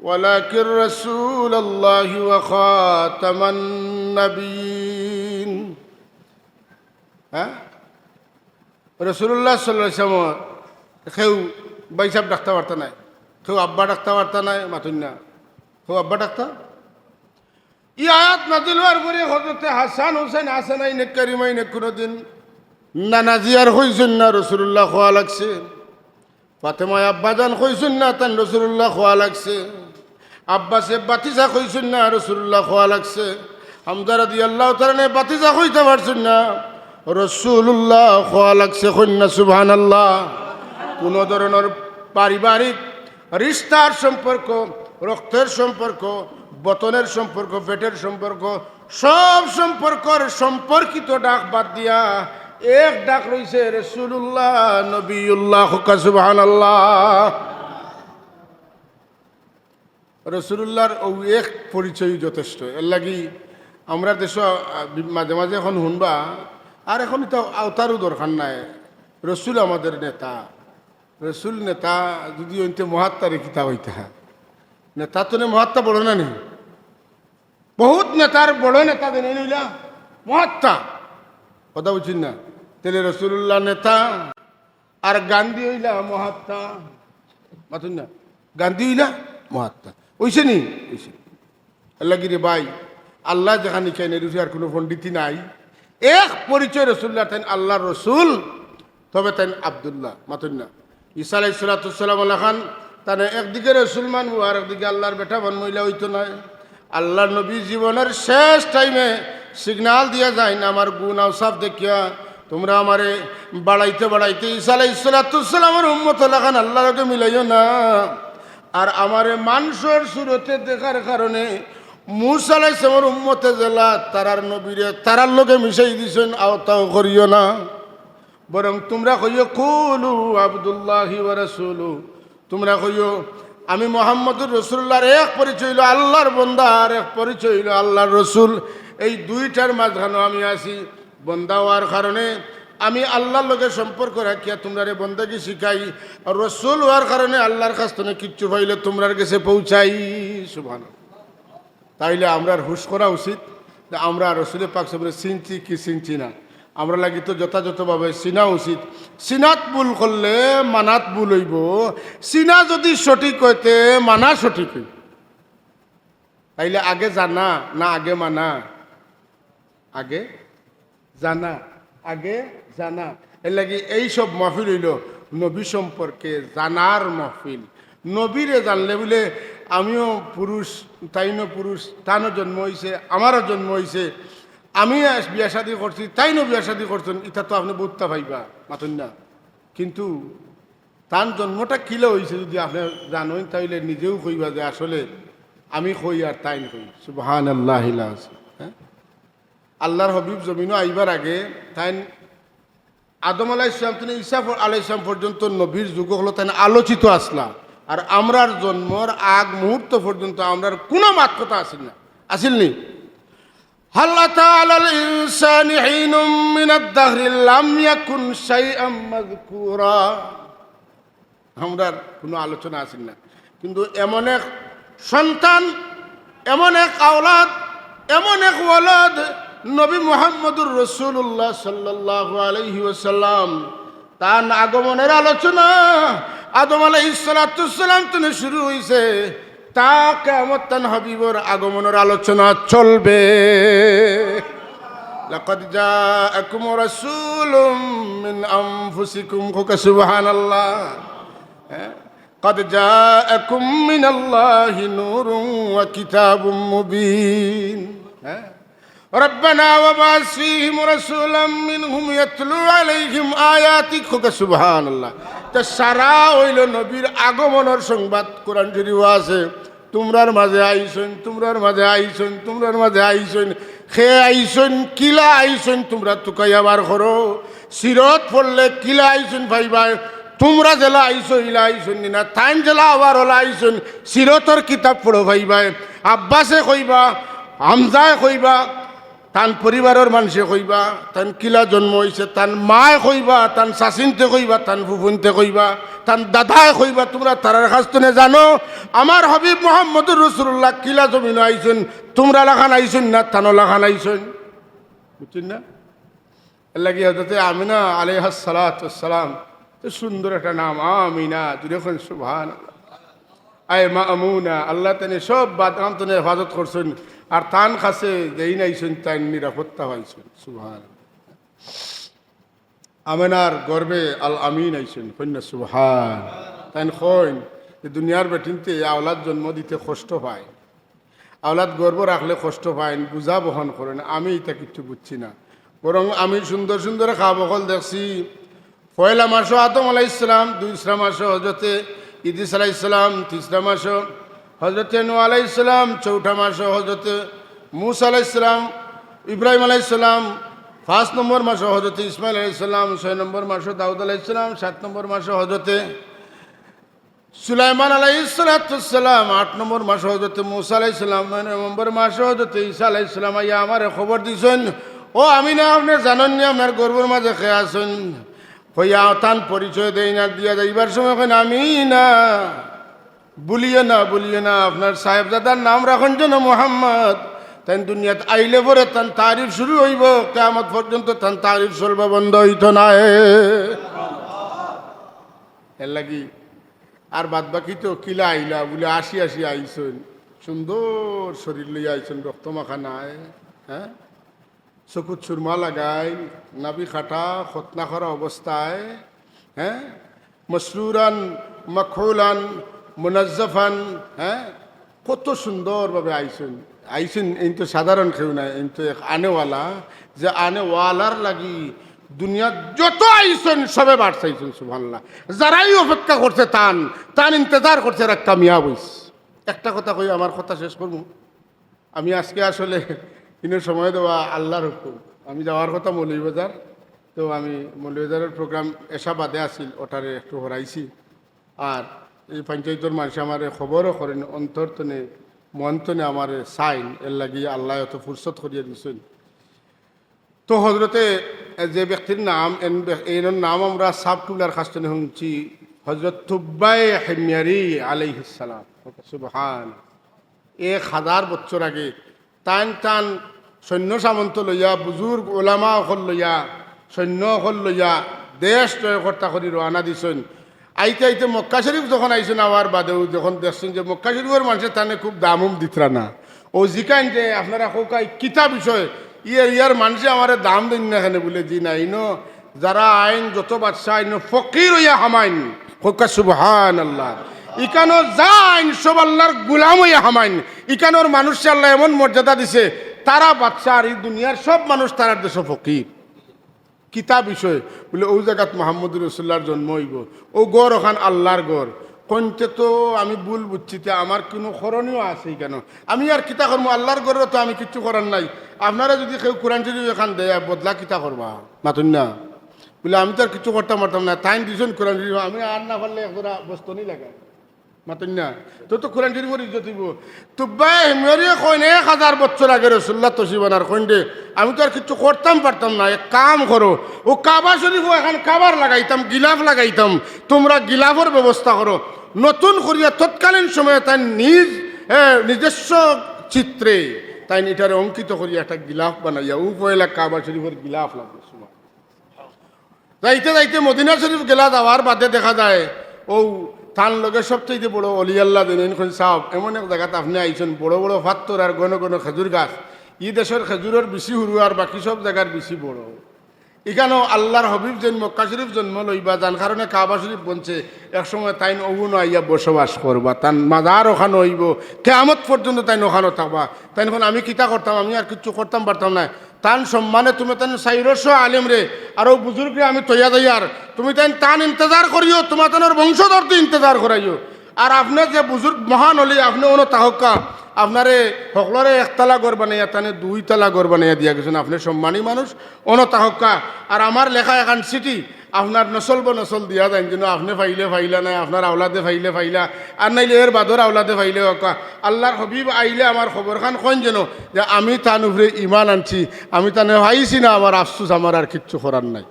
ওয়ালাকিন রাসূলুল্লাহি ওয়া খাতামান নাবিয়্যিন।" হ্যাঁ? রাসূলুল্লাহ সাল্লাল্লাহু আলাইহি ওয়াসাল্লাম কেউ ভাইসাব ডাকতা পারতা নায়, কেউ আব্বা ডাকতা পারতা নায়, মাতইন না, কেউ আব্বা ডাকতা। ই আয়াত নাজিল অওয়ার পরে হযরতে হাসান, হুসেন, হাসানাইনে কারিমাইনে কুনুদিন নানাজি আর কইছইন না, রাসূলুল্লাহ কওয়া লাগছে। ফাতেমায় আব্বাজান কইছইন না, তাইন রাসূলুল্লাহ কওয়া লাগছে। আব্বাসে ভাতিজা কইছইন না, রাসূলুল্লাহ কওয়া লাগছে। হামজা রাদিয়াল্লাহু তাআলা আনহু ভাতিজা কইতা পারছইন না, রাসূলুল্লাহ কওয়া লাগছে। কইন না সুবহানাল্লাহ। কুনু ধরনর পারিবারিক রিশতার সম্পর্ক, রক্তের সম্পর্ক, বতনের সম্পর্ক, পেটের সম্পর্ক, সব সম্পর্কর সম্পর্কিত ডাক বাদ দিয়া এক ডাক রইছে রাসূলুল্লাহ, নবিয়ুল্লাহ। কউক্কা সুবহানাল্লাহ। রাসূলুল্লাহর অউ এক পরিচয়ই যথেষ্ট। এরলাগি আমরার দেশো, আহ, বি-, মাঝে মাঝে অখন হুনবা, আর অখন ইতা অতারও দরকার নাই, রসুল আমাদের নেতা। রসুল নেতা যুদি অইন তে মহাত্মারে কিতা কইতা? নেতা তনে মহাত্মা বড় না নি? বহুত নেতার বড় নেতা যেন অইলা মহাত্মা। কথা বুঝছইন না? তাইলে রাসূলুল্লাহ নেতা আর গান্ধী অইলা মহাত্মা। মাতইন না? গান্ধী অইলা মহাত্মা। অইছে নি? অইছে। এরলাগি রে ভাই, আল্লায় যেখান হিকাইন এর উপরে আর কুনু পণ্ডিতি নাই। এক পরিচয় রাসূলুল্লাহ, তাইন আল্লাহর রসুল, তবে তাইন আব্দুল্লাহ। মাতইন না? ঈসা আলাইহিস সালাতু ওয়াস সালাম লাখান, তানে একদিকে রসুল মানমু আর একদিকে আল্লাহর বেটা মানমু, ইলা অইতো নায়। আল্লাহর নবী জীবনর শেষ টাইমে signal দিয়া যাইন, আমার গুণ আওসাফ দেখিয়া তোমরা আমারে বাড়াইতে বাড়াইতে ঈসা আলাইহিস সালাতু ওয়াস সালামর উম্মত লাখান আল্লাহর লগে মিলাইও না। আর আমারে মানষর সুরতে দেখার কারণে মুসা আলাইহিস সালামর উম্মতে যেলা তারার নবীরে তারার লগে মিশাই দিছইন, অতাও করিও না। বরং তোমরা কইও, "কুলু আব্দুল্লাহি ওয়া রাসূলু।" তোমরা কইও, "আমি মুহাম্মদুর রাসূলুল্লাহর এক পরিচয় অইলো আল্লাহর বন্দা, আর এক পরিচয় অইলো আল্লাহর রসুল। এই দুইটার মাঝখানো আমি আছি।" বন্দা অওয়ার কারণে আমি আল্লাহর লগে সম্পর্ক রাখিয়া তোমরারে বন্দেগি শিখাই, আর রসুল অওয়ার কারণে আল্লাহর কাছ তনে কিচ্ছু পাইলে তোমরার গেছে পৌঁছাই। সুবহানাল্লাহ। তাইলে আমরার হুশ করা উচিত যে আমরা রসুলে পাক সাল্লাল্লাহু আলাইহি ওয়াসাল্লামরে চিনছি কি চিনছি না। আমরার লাগি তো যথাযথভাবে চিনা উচিত। চিনাত ভুল করলে মানাত ভুল অইবো। চিনা যুদি সঠিক অয় তে মানা সঠিক অইবো। তাইলে আগে জানা না আগে মানা? আগে জানা, আগে জানা। এরলাগি এইসব মাহফিল অইলো নবী সম্পর্কে জানার মাহফিল। নবীরে জানলে বুলে আমিও পুরুষ, তাইনও পুরুষ, তানও জন্ম অইছে, আমারও জন্ম অইছে, আমি আজ বিয়া শাদী করছি, তাইনও বিয়া শাদী করছইন, ইতা তো আপনে বুঝতা পাইবা, মাতইন না? কিন্তু তান জন্মটা কিলা অইছে যুদি আপনে জানইন, তাইলে নিজেও কইবা যে আসলে আমি কই আর তাইন কই। সুবহানাল্লাহিল আযীম। হ্যাঁ? আল্লাহর হাবিব জমিনো আইবার আগে তাইন আদম আলাইহিস সালাম তনে ঈসা ফ-, আলাইহিস সালাম পর্যন্ত নবীর যুগ অকলো তাইন আলোচিত আছলা। আর আমরার জন্মর আগ মুহূর্ত পর্যন্ত আমরার কুনু মাত কথা আছিল না, আছিল নি? হাল আতা আলাল ইনসানি হিনুম মিনাদ দাহরি লাম ইয়াকুন শাইআম মাযকুরা। আমরার কুনু আলোচনা আছিল না, কিন্তু এমন এক সন্তান, এমন এক আওলাদ, এমন এক ওয়ালাদ, নবী মুহাম্মদুর রাসূলুল্লাহ সাল্লাল্লাহু আলাইহি ওয়াসাল্লাম, তান আগমনের আলোচনা আদম আলাইহিস সালাতু ওয়াস সালাম তনে শুরু অইছে, তা কিয়ামত তান হাবিবর আগমনের আলোচনা চলবে। লাকাদ জাআকুম রাসূলুম মিন আনফুসিকুম, কউক্কা সুবহানাল্লাহ। হ্যাঁ? কাদ জাআকুম মিনাল্লাহি নূরুন ওয়া কিতাবুম মুবিন। হ্যাঁ, রব্বানা ওয়াবআস ফীহিম রাসূলাম মিনহুম ইয়াতলু আলাইহিম আয়াতিক। কউক্কা সুবহানাল্লাহ। তে সারা অইলো নবীর আগমনর সংবাদ কোরআন শরীফো আছে। তুমরার মাঝে আইছইন, তুমরার মাঝে আইছইন, তুমরার মাঝে আইছইন। কে আইছইন, কিলা আইছইন, তুমরা তুকাইয়া বার করো। সিরত পড়লে কিলা আইছইন পাইবায়, তুমরা যেলা আইছো ইলা আইছইন নি না, তাইন যেলা আবার অলা আইছইন। সিরতর কিতাব পড়ো পাইবায়। আব্বাসে কইবা, হামজায় কইবা, তান পরিবারর মানষে কইবা, তান কিলা জন্ম অইছে, তান মায় কইবা, তান চাচিন্তে কইবা, তান ফুফুন্তে কইবা, তান দাদায় কইবা, তুমরা তারার কাছ থনে জানো আমার হাবিব মুহাম্মদুর রাসূলুল্লাহ কিলা জমিনো আইছইন, তুমরা লাখান আইছইন না তান লাখান আইছইন। বুঝছইন না? এরলাগি হযরতে আমিনা আলাইহাস সালাতু ওয়াস সালাম, তো সুন্দর একটা নাম আমিনা, জুরে কইন সুবহানাল্লাহ। আয় মামুনা, আল্লায় তানে সব বাদ কাম থনে হেফাজত করছইন, আর তান কাছে যেইন আইছইন তাইন নিরাপত্তা পাইছইন। সুবহানাল্লাহ। আমিনার গর্ভে আল আমিন আইছইন, কইন না সুবহান। তাইন কইন যে দুনিয়ার বেটিন্তে আওলাদ জন্ম দিতে কষ্ট পায়, আওলাদ গর্ভ রাখলে কষ্ট পাইন, বুঝা বহন করইন, আমি ইতা কিচ্ছু বুঝছি না। বরং আমি সুন্দর সুন্দর খাব অকল দেখছি। পয়লা মাসো আদম আলাইহিস সালাম, দুইসরা মাসো হযরতে ইদ্রিস আলাইহিস সালাম, তিসরা মাসো হযরতে নূহ আলাইহিস সালাম, চৌঠা মাসো হযরতে মুসা আলাইহিস সালাম, ইব্রাহিম আলাইহিস সালাম, পাঁচ নম্বর মাসো হযরতে ইসমাইল আলাইহিস সালাম, ছয় নম্বর মাসো দাউদ আলাইহিস সালাম, সাত নম্বর মাসো হযরতে সুলাইমান আলাইহিস সালাতু ওয়াস সালাম, আট নম্বর মাসো হযরতে মুসা আলাইহিস সালাম, নয় নম্বর মাসো হযরতে ঈসা আলাইহিস সালাম আইয়া আমারে খবর দিছইন, "ও আমিনা, আপনে জানইন নি আপনার গর্ভর মাঝে কে আছইন?" কইয়া তান পরিচয় দেইন আর দিয়া যাইবার সময় কইন, "আমিনা, ভুলিও না, ভুলিও না, আপনার সাহেবজাদার নাম রাখইন যেন মুহাম্মদ। তাইন দুনিয়াত আইলে পরে তান তারিফ শুরু অইবো, কিয়ামত পর্যন্ত তান তারিফ চলবো, বন্ধ অইতো নায়।" এরলাগি আর বাদ বাকি তো কিলা আইলা বুলে আসি আসি আইছইন, সুন্দর শরীর লইয়া আইছইন, রক্ত মাখা নাই, হ্যাঁ, চকুত সুরমা লাগাইল, নাভি কাটা, খতনা করা অবস্থায়, হ্যাঁ, মসরুরান, মকহুলান, মুনাজ্জাফান, হ্যাঁ, কত সুন্দরভাবে আইছইন। আইছইন, এইন তো সাধারণ কেউ নায়, এইন তো এক আনেওয়ালা, যে আনেওয়ালার লাগি দুনিয়াত যত আইছইন সবে বাট চাইছইন, সুবহানাল্লাহ। যারাই অপেক্ষা করছে তান, তান ইন্তেজার করছে, এরা কামিয়াব অইছে। একটা কথা কই, আমার কথা শেষ করমু। আমি আজকে আসলে ইনো সময় দেওয়া আল্লাহর হুকুম। আমি যাওয়ার কথা মৌলভীবাজার, তো আমি মৌলভীবাজারর প্রোগ্রাম এশা বাদে আছিল, ওটারে একটু হরাইছি। আর এই পঞ্চায়েতর মানষে আমারে খবরও করইন, অন্তর তনে, মন তনে আমারে চাইন, এরলাগি আল্লায় অত ফুরসত করিয়া দিছইন। তো হজরতে যে ব্যক্তির নাম, এন-, এনর নাম আমরা সাব কিবলার কাছ তনে হুনছি, হজরত তুব্বায়ে হিময়ারি আলাইহিস সালাম। সুবহান। এক হাজার বছর আগে তাইন তান সৈন্য সামন্ত লইয়া, বুজুর্গ ওলামা অকল লইয়া, সৈন্য অকল লইয়া দেশ জয়কর্তা করি রওয়ানা দিছইন। আইতে আইতে মক্কা শরীফ যখন আইছইন, আওয়ার বাদেউ যখন দেখছইন যে মক্কা শরীফর মানষে তানে খুব দামুম দিতরা না, অউ জিকাইন যে আপনারা কউক্কা কিতা বিষয়, ই এরিয়ার মানষে আমারে দাম দেইন না কেনে? বুলে, "জি না, ইনো যারা আইন, যত বাদশা আইন, ফকির অইয়া হামাইন।" কউক্কা সুবহানাল্লাহ। ইকানো যা আইন, সব আল্লাহর গুলাম অইয়া হামাইন। ইকানোর মানুষরে আল্লায় এমন মর্যাদা দিছে, তারা বাদশা আর ই দুনিয়ার সব মানুষ তারার দেশো ফকির। কিতা বিষয়? বুলে, "অউ জাগাত মুহাম্মদুর রাসুলুল্লাহর জন্ম অইবো, অউ ঘর অখান আল্লাহর ঘর।" কইন তে তো আমি ভুল বুঝছি, তে আমার কুনু করণীয় আছে কেনে? আমি আর কিতা করমু? আল্লাহর ঘররে তো আমি কিচ্ছু করার নাই। আপনারে যুদি কেউ কোরআন শরীফ এখান দেয়, বদলা কিতা করবা? মাতইন না। বুলে, "আমি তো আর কিচ্ছু করতাম পারতাম না, তাইন দিছইন কোরআন শরীফ, আমি আর না পারলে এক জোড়া বস্তনি লাগাই।" মাতইন না। তো তো কোরআন শরীফর ইজ্জত অইবো। তুব্বায়ে হিময়ারিয়ে কইন, "এক হাজার বছর আগে রাসুলুল্লাহ তশরিফ আনার কইন দে, আমি তো আর কিচ্ছু করতাম পারতাম না, এক কাম করো, অউ কাবা শরীফ অউ এখান কাবার লাগাইতাম, গিলাফ লাগাইতাম, তুমরা গিলাফর ব্যবস্থা করো।" নতুন করিয়া তৎকালীন সময়ে তাইন নিজ, এ, নিজস্ব চিত্রে তাইন ইটারে অঙ্কিত করিয়া একটা গিলাফ বানাইয়া অউ পয়লা কাবা শরীফর গিলাফ লাগলো। যাইতে যাইতে মদিনা শরীফ গেলা, যাওয়ার বাদে দেখা যায় অউ তান লগে সবচাইতে বড় অলি আল্লাহ দিন কইন, "সাব, এমন এক জাগাত আপনে আইছইন, বড় বড় ফাত্তর আর ঘন ঘন খেজুর গাছ, ই দেশর খেজুরর বিচি হুরু আর বাকি সব জাগার বিচি বড়।" ইখানো আল্লার হাবিব যেইন মক্কা শরিফ জন্ম লইবা, যান কারণে কাবা শরিফ বনছে, এক সময় তাইন অগুনো আইয়া বসবাস করবা, তান মাজার অখানো অইবো, কিয়ামত পর্যন্ত তাইন অখানো থাকবা। তাইন কইন, "আমি কিতা করতাম, আমি আর কিচ্ছু করতাম পারতাম নায়।" তান সম্মানে তুমি তান চাইরশো আলেমরে আর অউ বুজুর্গরে আমি তৈয়া যাইয়ার, তুমি তাইন তান ইন্তেজার করিও, তুমার তানর বংশধরদি ইন্তেজার করাইও। আর আপনে যে বুজুর্গ মহান অলি, আপনে অনো থাকউক্কা, আপনারে হকলরে একতলা ঘর বানাইয়া, তানে দুইতলা ঘর বানাইয়া দিয়া গেছইন, আপনে সম্মানী মানুষ, অনো থাকউক্কা। আর আমার লেখা এখান চিঠি, আপনার নসল বনসল দিয়া যাইন, যেন আপনে পাইলে পাইলা নায়, আপনার আওলাদে পাইলে পাইলা, আর নাইলে এর বাদর আওলাদে পাইলে অউক্কা। আল্লার হাবিব আইলে আমার খবরখান কইন যেন, যে আমি তান উপরে ইমান আনছি, আমি তানে পাইছি না, আমার আফসুস, আমার আর কিচ্ছু করার নাই।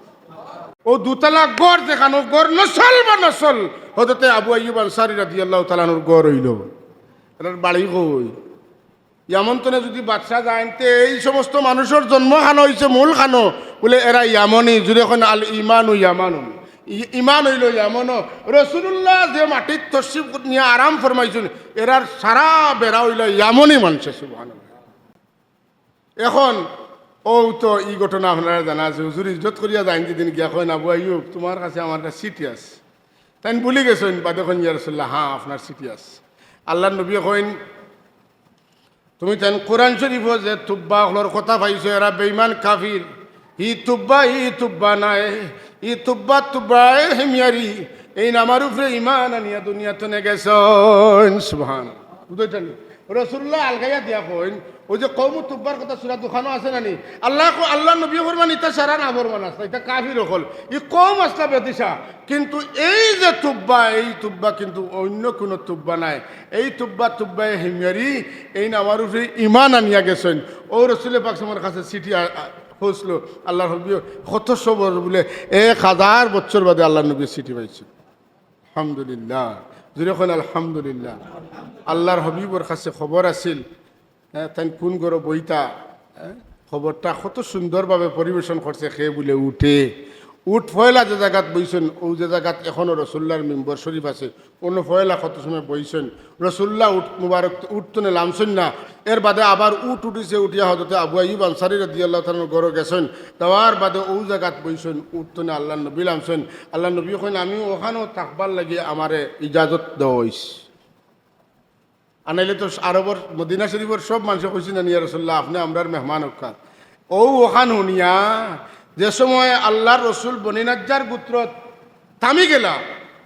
অউ দুতলা ঘর যেখানো, ঘর নসল বনসল, হজরতে আবু আইয়ুব আনসারী রাদিয়াল্লাহু তাআলা আনহুর ঘর অইলো। এরার বাড়ি কই? ইয়ামন তনে যুদি বাদশা যাইন, তে এই সমস্ত মানুষর জন্মখানো অইছে মূলখানো, বুলে এরা ইয়ামনি, জুরে কইন আল ইমানু ইয়ামানুন। ই-, ইমান অইলো ইয়ামনো। রসুলুল্লাহ যে মাটিত তশরিফ নিয়া আরাম ফরমাইছইন, এরার সারা বেড়া অইলো ইয়ামনি মানষে, সুবহানাল্লাহ। এখন অউ তো ই ঘটনা আপনারার জানা আছে, হুজুর ইজ্জত করিয়া যাইন, যেদিন গিয়া কইন, "আবু আইয়ুব, তুমার কাছে আমার একটা চিঠি আছে।" তাইন ভুলি গেছইন, বাদে কইন, "ইয়া রাসুলুল্লাহ, হ্যাঁ, আপনার চিঠি আছে।" আল্লার নবীয়ে কইন, তুমি তাইন কোরআন শরিফো যে তুব্বা অকলর কথা পাইছো, এরা বেইমান কাফির, ই তুব্বা, ই তুব্বা নায়, ই তুব্বা, তুব্বায়ে হিমিয়ারি, এইন আমার উপরে ইমান আনিয়া দুনিয়া তনে গেছইন। সুবহান। বুঝছইন নি? রসুলুল্লাহ আলগাইয়া দিয়া কইন, অউ যে কওমু তুব্বার কথা সূরা দুখানো আছে না নি? আল্লাহ ক-, আল্লার নবীয়ে ফরমান, ইতা সারা নাফরমান আছলা, ইতা কাফির অকল, ই কওম আছলা বেদিশা। কিন্তু এই যে তুব্বা, এই তুব্বা কিন্তু অইন্য কুনু তুব্বা নায়। এই তুব্বা, তুব্বায়ে হিমিয়ারি, এইন আমার উপরে ইমান আনিয়া গেছইন। অউ রসুলে পাক সাল্লাল্লাহু আলাইহি ওয়াসাল্লামর কাছে চিঠি আ-, আ-, পৌঁছলো, আল্লার হাবিব কত সবর বুলে, এক হাজার বছর বাদে আল্লার নবীয়ে চিঠি পাইছইন। আলহামদুলিল্লাহ। জুরে কইন আলহামদুলিল্লাহ। আল্লার হাবিবর কাছে খবর আছিল, হ্যাঁ, তাইন কুন ঘরো বইতা, হ্যাঁ, খবরটা কত সুন্দরভাবে পরিবেশন করছে। কে বুলে উটে, উট পয়লা যে জাগাত বইছইন, অউ যে জাগাত এখনো রসুলুল্লাহর মিম্বর শরিফ আছে, অনো পয়লা কত সময় বইছইন। রসুলুল্লাহ উট মুবারক, উট তনে লামছইন না, এর বাদে আবার উট উঠিছে, উঠিয়া হজরতে আবু আইয়ুব আনসারী রাদিয়াল্লাহু তাআলা আনহুর ঘরো গেছইন, যাওয়ার বাদে অউ জাগাত বইছইন, উট তনে আল্লার নবী লামছইন। আল্লার নবীয়ে কইন, "আমি অখানো থাকবার লাগি আমারে ইজাজত দেওয়া অইছে।" আর নাইলে তো আরবর, মদিনা শরিফর সব মানষে কইছইন না নি, "ইয়া রাসুলুল্লাহ, আপনে আমরার মেহমান অউক্কা।" অউ অখান হুনিয়া যে সময় আল্লার রসুল বনি নাজ্জার গুত্রত থামি গেলা,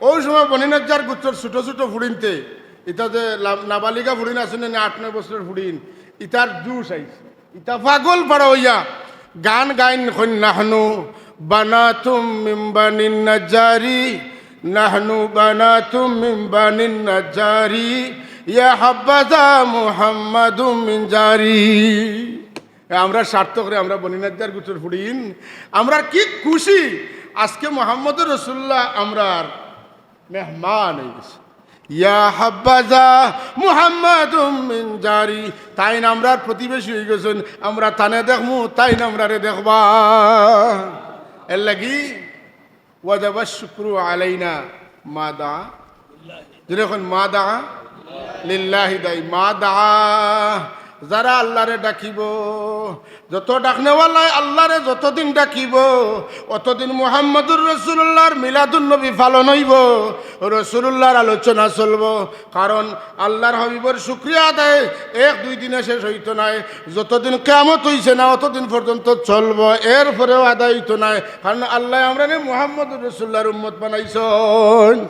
অউ সময় বনি নাজ্জার গুত্রর ছুটো ছুটো ফুড়িন্তে, ইতা যে লা-, নাবালিগা ফুড়িন আছইন না নি, আট নয় বছরর ফুড়িন, ইতার জুশ আইছে। ইতা পাগল পাড়া অইয়া গান গাইন কইন, "নাহনু বানাতুম মিন বানিন নাজ্জারি, নাহনু বানাতুম মিন বানিন নাজ্জারি, ইয়া হাব্বাজা মুহাম্মাদুম মিন জারি।" আমরা সার্থক রে, আমরা বনি নাজ্জার গুত্রর ফুড়িন, আমরার কি খুশি, আজকে মুহাম্মদুর রাসুলুল্লাহ আমরার মেহমান অইগেছে। ইয়া হাব্বাজা মুহাম্মাদুম মিন জারি, তাইন আমরার প্রতিবেশী অইগেছইন, আমরা তানে দেখমু, তাইন আমরারে দেখবা। এরলাগি ওয়াজাবাশ শুকরু আলাইনা মা দাআ। জুরে কইন মা দাআ লিল্লাহি দাই, মা দাআ। যারা আল্লারে ডাকিবো, যত ডাকনেওয়ালায় আল্লারে যতদিন ডাকিবো, অতদিন মুহাম্মদুর রাসুলুল্লাহর মিলাদুন নবী পালন অইবো, রাসুলুল্লাহর আলোচনা চলবো। কারণ আল্লার হাবিবর শুকরিয়া আদায় এক দুই দিনে শেষ অইতো নায়, যতদিন কিয়ামত অইছে না অতদিন পর্যন্ত চলবো, এরপরেও আদায় অইতো নায়। কারণ আল্লায় আমরারে মুহাম্মদুর রাসুলুল্লাহর উম্মত বানাইছইন।